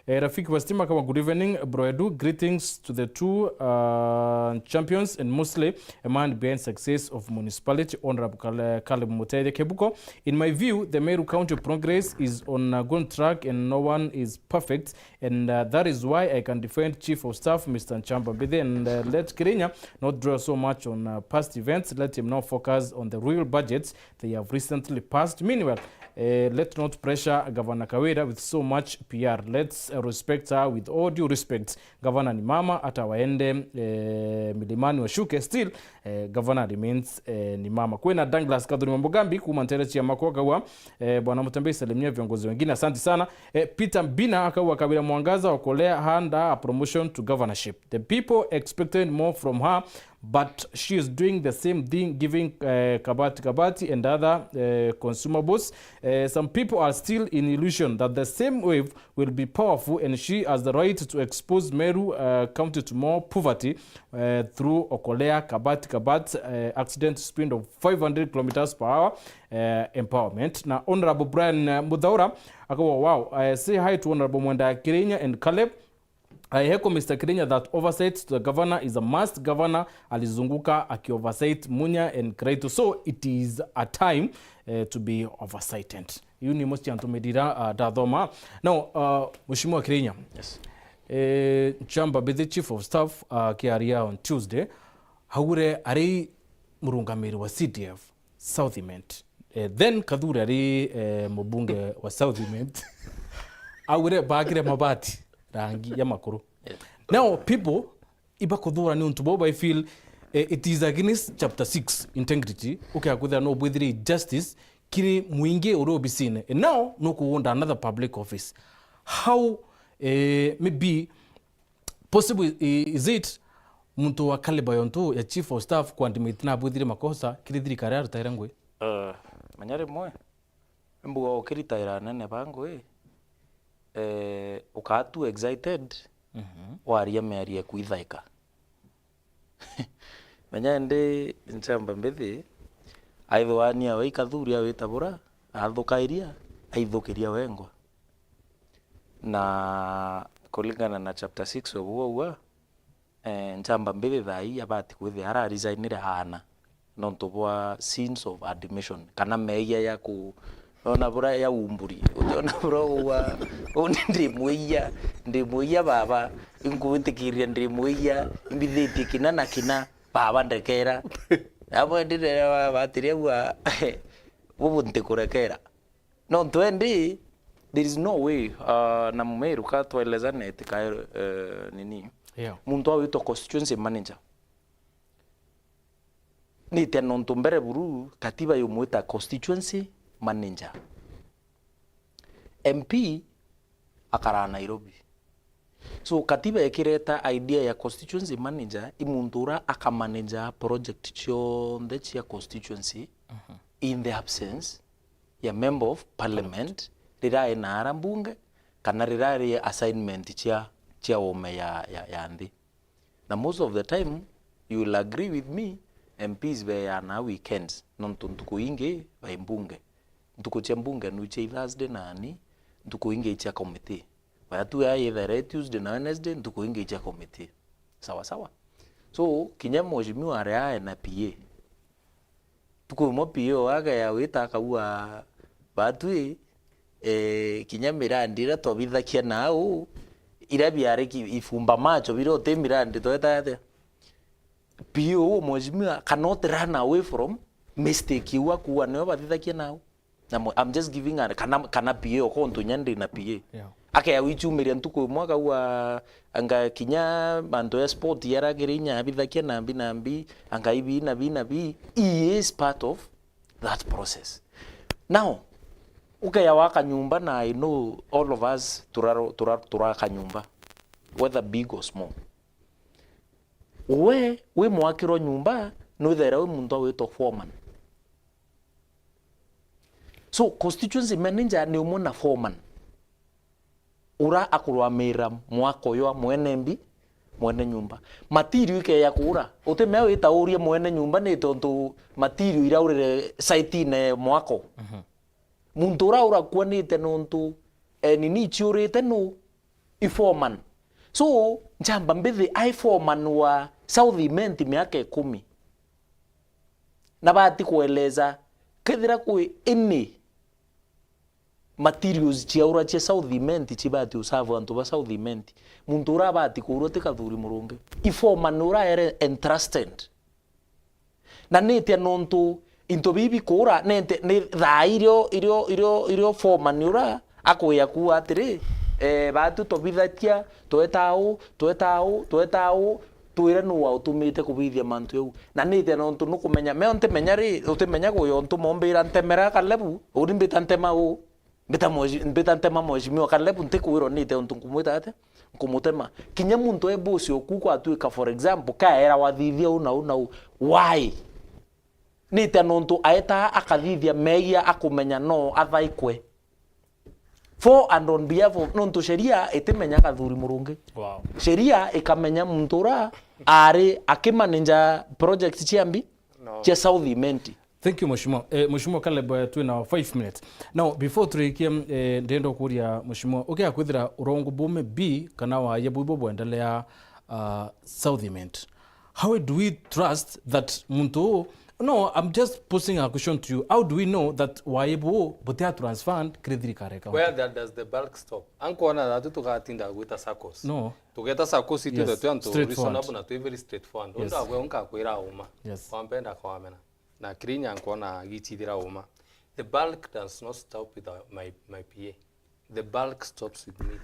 Eh, Rafiki wa Stima kama, "Good evening, Bro Edu. Greetings to the two, uh, champions and mostly a man behind success of municipality, Honorable Kale-, Caleb Mutethia Kebuko. In my view, the Meru County progress is on a good track and no one is perfect, and, uh, that is why I can defend Chief of Staff, Mister Nchamba Mbithe, and, uh, let Kirinya not dwell so much on, uh, past events. Let him now focus on the real budgets they have recently passed." Meanwhile, Eh, let's not pressure Governor Kawira with so much P R. Let's, eh, respect her with all due respect. Governor ni mama, hata waende, eh, milimani washuke, still, eh, Governor remains, eh, ni mama. Kwina Douglas Kathuri Mambugambi kuma ntere cia Makwa akauga, eh, Bwana Mutembei, salimia viongozi wengine, asante sana. Eh, Peter Mbina akauga, Kawira Mwangaza, Okolea hand her a promotion to governorship. The people expected more from her, but she is doing the same thing, giving, eh, kabati kabati and other, eh, consumables. Eh, some people are still in illusion that the same wave will be powerful and she has the right to expose Meru, eh, County to more poverty, eh, through Okolea kabati kabati, eh, accident speed of five hundred kilometers per hour, eh, empowerment. Na Honorable Brian, eh, Muthaura akauga, wow, eh, say hi to Honorable Mwenda Kirinya and Caleb. I echo Mister Kirinya that oversight to the governor is a must. Governor alizunguka aki oversight Munya and Kiraitu. So it is a time, eh, to be oversighted. Iu ni imwe cia ntumiri iria, ah, ndathoma. Now, ah, Mheshimiwa Kirinya, yes, eh, Nchamba Mbithi, Chief of Staff, ah, akiaria on Tuesday, augire ari murungamiri wa C D F South Imenti. Eh, then Kathuri ari, eh, mubunge wa South Imenti. Augire baakire mabati rangi ya makuru. Yes. Now, people ibakuthura ni untu buu, I feel, eh, it is against chapter six, integrity. Ukea kwithira no bwithire justice kiri mwingi uri obisine. And now, no kuunda another public office. How, eh, maybe possible i-, is it muntu wa caliber yontu ya chief of staff kuadmit na abwithire makosa kiri thirikari arutaire ngui? Eh, menya rimwe, mbuga ukiritaira anene ba ngui, eh, ukaa too excited, mhm, waria miario eku ithaika. Menya indi Nchamba Mbithi, aithwa ni awe i Kathuri awita bura, athukairia, aithukiria wengwa. Na kuringana na chapter six of uu augua, eh, Nchamba Mbithi thaa ii abati kwithia araresignire aana nontu bwa sins of admission, kana meeyia ya ku-, ona bura ya umburi. Utiona bura ugwa, uni ndi mwiyia, ndi mwiyia baba, inkugwitikiria ndi mwiyia, imbithitie kina na kina, baba ndekera. Abo ndire baba atiria bua, bubu ntikurekera. Nontu endi, there is no way, uh, na Mumiru ka twaelezane tika, uh, nini? Yeah. Muntu awitwa constituency manager. Nitia nontu mbere buru katiba yumwita constituency manager. M P akaraa Nairobi. So, katiba ikireta idea ya constituency manager, i muntu ura akamanage project cionthe cia constituency, mhm, in the absence ya member of parliament, riria ena ara mbunge, kana riria ari assignment cia, cia ome ya, ya, ya nthi. Na most of the time, you will agree with me, M Ps beyanaa weekends, nontu ntuku ingi bai mbunge. Ntuku cia mbunge nu cia i Thursday nani, ntuku ingi i cia committee. Waya tu ya ithaira i Tuesday na Wednesday, ntuku ingi i cia committee. Sawa sawa. So, kinya mheshimiwa aria ae na P A. Ntuku imwe P A o agea wita akaua batwi, eh, kinya mirandi iria twabithakia nau, iria biari ki-, ifumba macho biria uti mirandi tweta atia. P A uu mheshimiwa cannot run away from mistake iu akuua nio bathithakia nau. Na mo-, I'm just giving a, kana, kana P A o kontu inya ndi na P A. Yeah. Akea wichumiria ntuku imwe akaua anga kinya mantu ya sport yarakiri inya abithakia na mbi na mbi, anga ibi na bi na bi, he is part of that process. Now, ukea waka nyumba na I know all of us turaro-, tura-, turaka nyumba, whether big or small. We wi mwakirwa nyumba, nwithaira wi muntu awitwa foreman. So, constituency manager ni umwe na foreman. Ura akurwamira mwako jwa mwene mbi, mwene nyumba. Material ikeya kuura. Utimea wita urie mwene nyumba ni tontu material iraurire site-ine mwako. Mhm. Muntu ura urakua nite nontu, eh, nini ciurite nu? I foreman. So, Nchamba Mbithi ai foreman wa South Imenti miaka ikumi. Na bati kueleza, kethira kwi any materials ciaura cia South Imenti cibati userve antu ba South Imenti, muntu ura abati kuurwa ti Kathuri Murungi. I foreman ura ere entrusted. Na nitia nontu Into bibi kuura, ni nte-, ni thaa irio, irio, irio, irio foreman ura akwia kuuga atiri, eh, baatu tobithatia, tweta uu, tweta uu, tweta uu, twire nuu wautumite kubithia mantu jau. Na nite nontu nukumenya, meo ntimenya ri, utimenya guyo ntu mombira ntemera Kalebu, uri mbita ntema uu. Mbita mweshi-, mbita ntema mheshimiwa Kalebu, ntikwirwa nite untu nkumwita atia, nkumutema. Kinya muntu e boss oku kwatuika, for example, kaera wathithia uu na uu na uu. Why? Nite nontu aetaa akathithia meeyia akumenya no athaikwe. For and on behalf of, nontu sheria itimenya Kathuri Murungi. Wow. Sheria ikamenya muntu ura ari akimanage project cia mbi, no, cia South Imenti. Thank you, Mheshimiwa. Eh, Mheshimiwa Caleb, eh, twina five minutes. Now, before turikie, eh, ndenda kuria Mheshimiwa, ukia kwithira urongo bume bi kana waye bwibo bwendelea, uh, South Imenti. How do we trust that muntu uu? No, I'm just posing a question to you. How do we know that waye buu butia transferred kiri thirikari ya county? Where the, does the bulk stop? Ankwona thatu tugatinda gwita saccos. No. Tugeta saccos itu, yes, twe antu straightforward, reasonable na twi very straightforward. Yes. Undu agwe unka kwira uma. Yes. Wampenda kwamena. Na kiri inya nkwona gichithira uma. The bulk does not stop with, uh, my, my P A. The bulk stops with me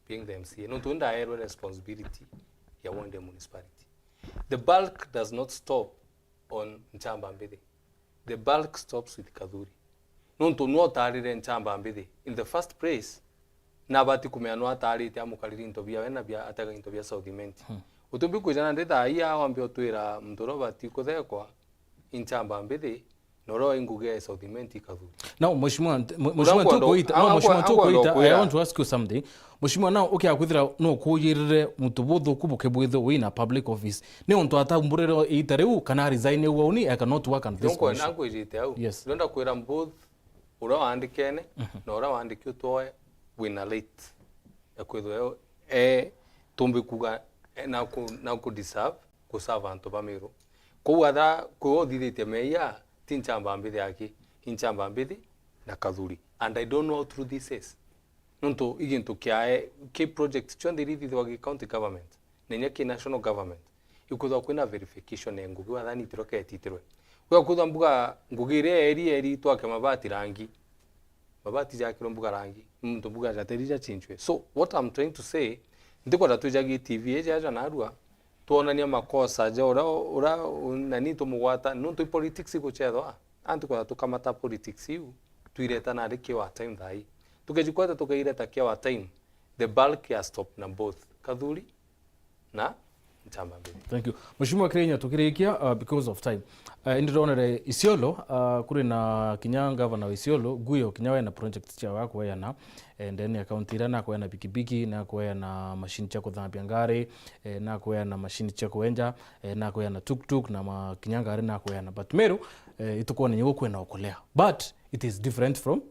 being the M C A. Nontu ndaerwe responsibility ya Wonde Municipality. The bulk does not stop on Nchamba Mbithi. The bulk stops with Kathuri. Nontu nwe utarire Nchamba Mbithi. In the first place, nabati kumenya nwe atarite amukariri into bia we na bia atega into bia South Imenti. Hmm. Utumbi kwijana ndi thaa ii wambe utwira muntu uria ubati kuthekwa i Nchamba Mbithi, na uria wi ngugi ya South Imenti Kathuri. Now, Mheshimiwa, nt-, mh-, Mheshimiwa, nkwenda, ntukuita, no, Mheshimiwa, ntukuita, I want to ask you something. Mheshimiwa, now, ukia kwithira no kuyirire muntu buthuku bukibwithirwa wina public office. Ni untu atamburire iita riu kana resign uu auni, I cannot work at this commission. Nkwenda ngwijite au. Yes. Ndenda kwira both uria waandikene, mhm, na uria waandiki utwoe wina right ya kwithirwa e, e, tumbi kuga, e, na ku, na ku deserve, ku serve antu ba Meru. Kou atha, kwi we uthithitie meeyia, ti Nchamba Mbithi aki, i Nchamba Mbithi na Kathuri. And I don't know how true this is. Nontu i gintu kiae, ki project cionthe iria ithithagwa gi county government, na inya ki national government, ikwithagwa kwina verification ya ngugi wathani itirwa ketitirwe. Gwakwithwa mbuga ngugi iria eri, eri twake mabati rangi, mabati jakirwe mbuga rangi, muntu mbuga jateri jachinchwe. So, what I'm trying to say, ntikwenda twijagie T V iji aja narua, twonania makosa ja uria, uria, nani tumugwata, nontu i politics iguchethwa. Antu kwenda tukamata politics iu, twireta nari ki wa time thaa ii. Tukejikweta tukeireta ki wa time, the bulk ya stop na both Kathuri na Nchamba Mbithi. Thank you. Mheshimiwa Kirenya, tukirikia, uh, because of time. Uh, indi ndonere Isiolo, uh, kuri na kinya governor wa Isiolo, Guyo, kinya wena project cia wa kweana, eh, ndene ya county ira, na kweana pikipiki, na kweana machine cia kuthambia ngari, eh, na kweana machine cia kwenja, eh, na kweana tuk-tuk, na ma-, kinya ngari na kweana. But Meru, eh, itukwona nyewe kwena okulea. But it is different from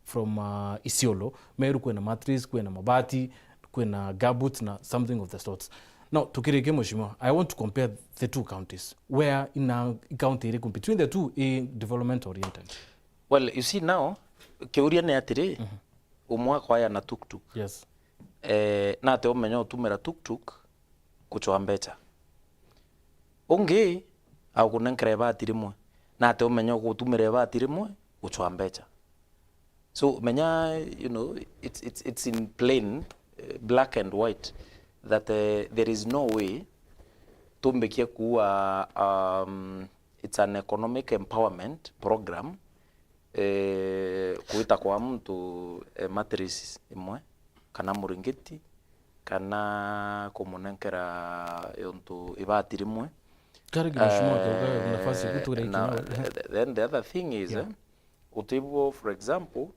from, uh, Isiolo. Meru kwina mattress, kwina mabati, kwina gumboots na something of the sorts. Now, tukirikia, Mheshimiwa, I want to compare the two counties. Where in a county iriku between the two i development oriented? Well, you see now, kiuria ni atiri, mhm, umwe akwaya na tuk-tuk. Yes. Eh, nate umenya utumira tuk-tuk guchwa mbecha. Ungi agukunenkera ibati rimwe, nate umenya ugutumira ibati rimwe guchwa mbecha. So, menya, you know, it's, it's, it's in plain, eh, black and white that, eh, there is no way tumbikie kuuga, um, it's an economic empowerment program, eh, gwita kwa muntu, eh, mattress imwe, kana muringiti, kana kumunenkera yontu ibati rimwe. Karibu, Mheshimiwa, eh, nafasi kuturekia na, nawe. Then the other thing is, yeah, eh, utibwo, for example,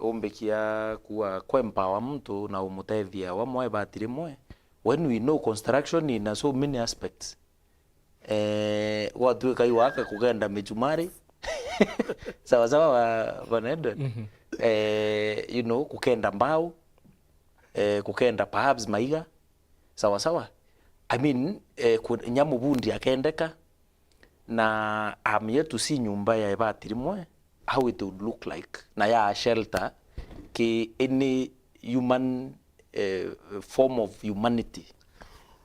umbikia kuwa, kuempower muntu na umutethia wamwe ibati rimwe, when we know construction in so many aspects, eh, gwatuika iwaka kugenda michumari. Sawa sawa, wa-, Bwana Edward? Mhm. Eh, you know, kukenda mbao, eh, kukenda perhaps maiga. Sawa sawa. I mean, eh, ku-, nyamu bundi akendeka, na I'm yet to see nyumba ya ibati rimwe, how it would look like, na ya shelter ki any human, eh, form of humanity.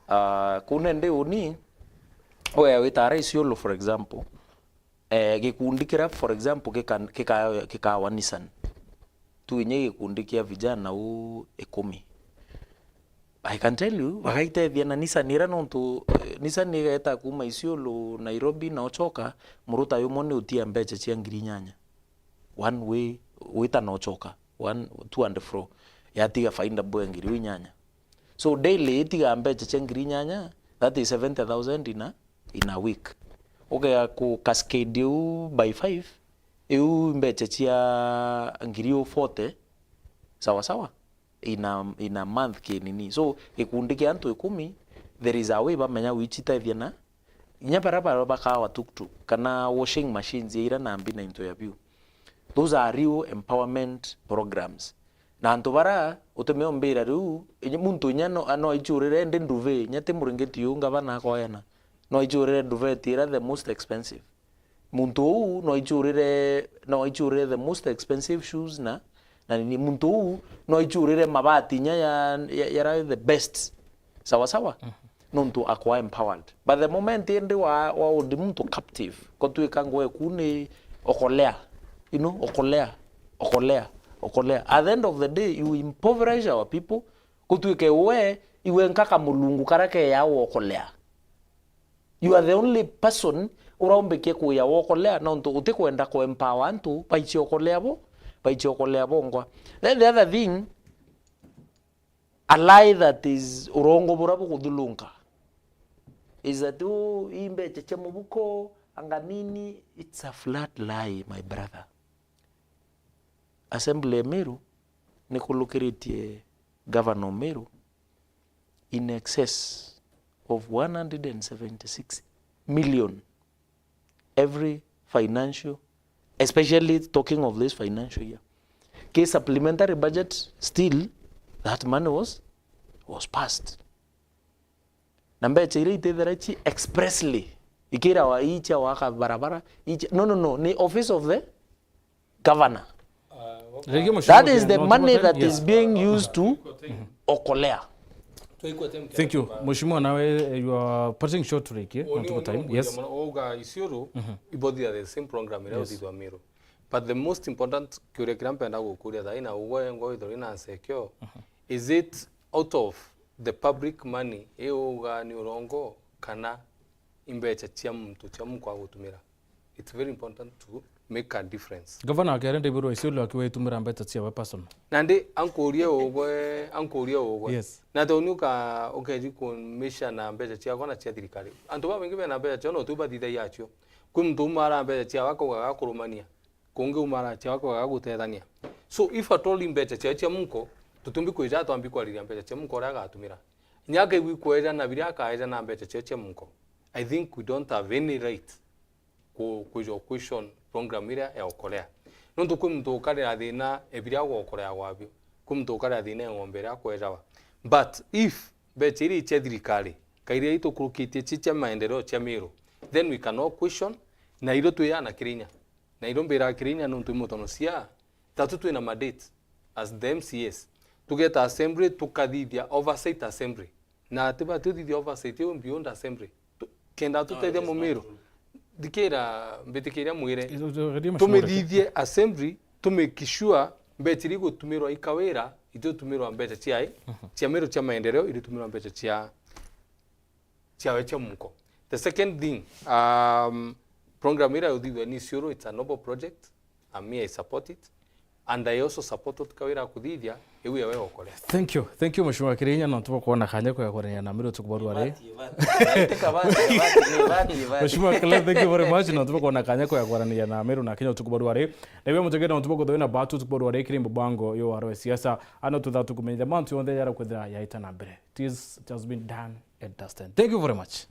Ah, kuu nende uni, we witara Isiolo, for example, Eh, gikundi kiria, for example, gika-, gika-, gikawa Nissan. Tu inye gikundi kia vijana u ikumi. I can tell you, bagaitethia na Nissan iria nontu, eh, Nissan igeta kuma Isiolo, Nairobi na ucoka, muruta yumwe ni utia mbeca cia ngiri inyanya. One way, wita na ucoka. One, to and fro. Yatiga faida bwe ngiri inyanya. So daily itiga mbeca cia ngiri inyanya, that is seventy thousand in a, in a week. Ukea ku cascade u by five, iu mbeca cia ngiri u forty, sawa sawa, in a, in a month kinini. So gikundi kia antu ikumi, there is a way bamenya wichitethia na inya bara bara bakawa tuktuk kana washing machines ya ira na mbi na into ya biu. Those are real empowerment programs. Na antu bara utume umbira riu, inya muntu inya no, no aichurire ndi nduve, inya ti muringiti yu ngavana akoyana. No aichurire nduve ti ira the most expensive. Muntu uu no aichurire, no aichurire the most expensive shoes na, na nini. Muntu uu no aichurire mabati inya ya, ya, yara the best. Sawa sawa? Nontu akwa empowered. But the moment indi wa, wa hold muntu captive, kotwika ngwe ku ni okolea. You know, okolea, okolea, okolea. At the end of the day, you impoverish our people. Kutwike we, iwe nkaka mulungu kara keya wokolea. You are the only person uraumbikie kuya wokolea, nontu utikwenda ku empower antu baichie okolea bo, baichie okolea bongwa. Then the other thing, a lie that is urongo bura bukuthulunka is that, oh, ii mbecha cia mubuko, anga nini, it's a flat lie, my brother. Assembly ya Meru nikulukiritie Governor Meru in excess of one hundred and seventy-six million every financial, especially talking of this financial year. Ki supplementary budget, still that money was, was passed. Na mbecha iria itethera ichi expressly ikirawa icha waka barabara, icha, no, no, no, ni office of the governor. Rigi That is the money that is being used to okolea. Thank you. Mheshimiwa, nawe, eh, you are passing short, Rigi. Uni untu untu time. Yes. Uga Isiolo, ibothia the same program iria uthithwa Meru. But the most important kiuria kiria mpenda gukuria thaina ugwe ngwa withori na nsekio, is it out of the public money, i uga ni urongo kana imbecha cia muntu cia muko agutumira? It's very important to make a difference. Gavana akere David wa Isiolo akiwa itumira mbecha ciawe personal. Nandi ankurie ugwe, ankurie ugwe. Yes. Na to ni uka, ukeji kumisha na mbecha ciakwa na cia thirikari. Antu babaingi bena mbecha ciao no tu bathithagia acio. Kwi muntu umara mbecha ciawe akauga gakurumania. Kungi umara ciawe akauga gagutethania. So if at all mbecha ciao cia munko, tutumbi kwija twambi kwariria mbecha cia munko uria agatumira. Inya akaigua ikweja na biria akaeja na mbecha ciao cia munko. I think we don't have any right ku-, kwija question program iria ya okolea. Nontu kwi muntu ukarira thina e biria agokolea gwabio, kwi muntu ukarira thina e ng'ombe iria akwejawa. But if mbecha iria icia thirikari, kairia itukurukitie ci cia maendeleo cia Meru, then we cannot question, na irio twi ana kirinya. Na irio mbira kirinya nontu imutono cia, tatu twina mandate as the M C As. Tugeta assembly, tukathithia oversight assembly. Na tibati uthithia oversight iu beyond assembly. Tu-, kenda tutethia mumiru. Thikira, mbitikiria mwire. Tumithithie assembly, to make sure mbecha iria igutumirwa i Kawira, ititumirwa mbecha ciae, cia Meru cia maendeleo, iritumirwa mbecha cia, ciawe cia munko. The second thing, um, program iria uthithwa ni Isiolo, it's a noble project. And me, I support it. And I also support what Kawira akuthithia, iu yawe okolea. Thank you. Thank you, Mheshimiwa Kirinya, nontu bwa kuona kanya kwegurania na Meru utuku bwa rwari. Mheshimiwa Kirinya, thank you very much, nontu bwa kuona kanya kwegurania na Meru na Kenya utuku bwa rwari. Na iwe mutegera nontu bwa kuthawina batu utuku bwa rwari, kiri mbango yo waro wa siasa. Ano tutha tukumenyithia mantu yonthe yara kwithira yaita na mbere. It is, it has been done and dusted. Thank you very much.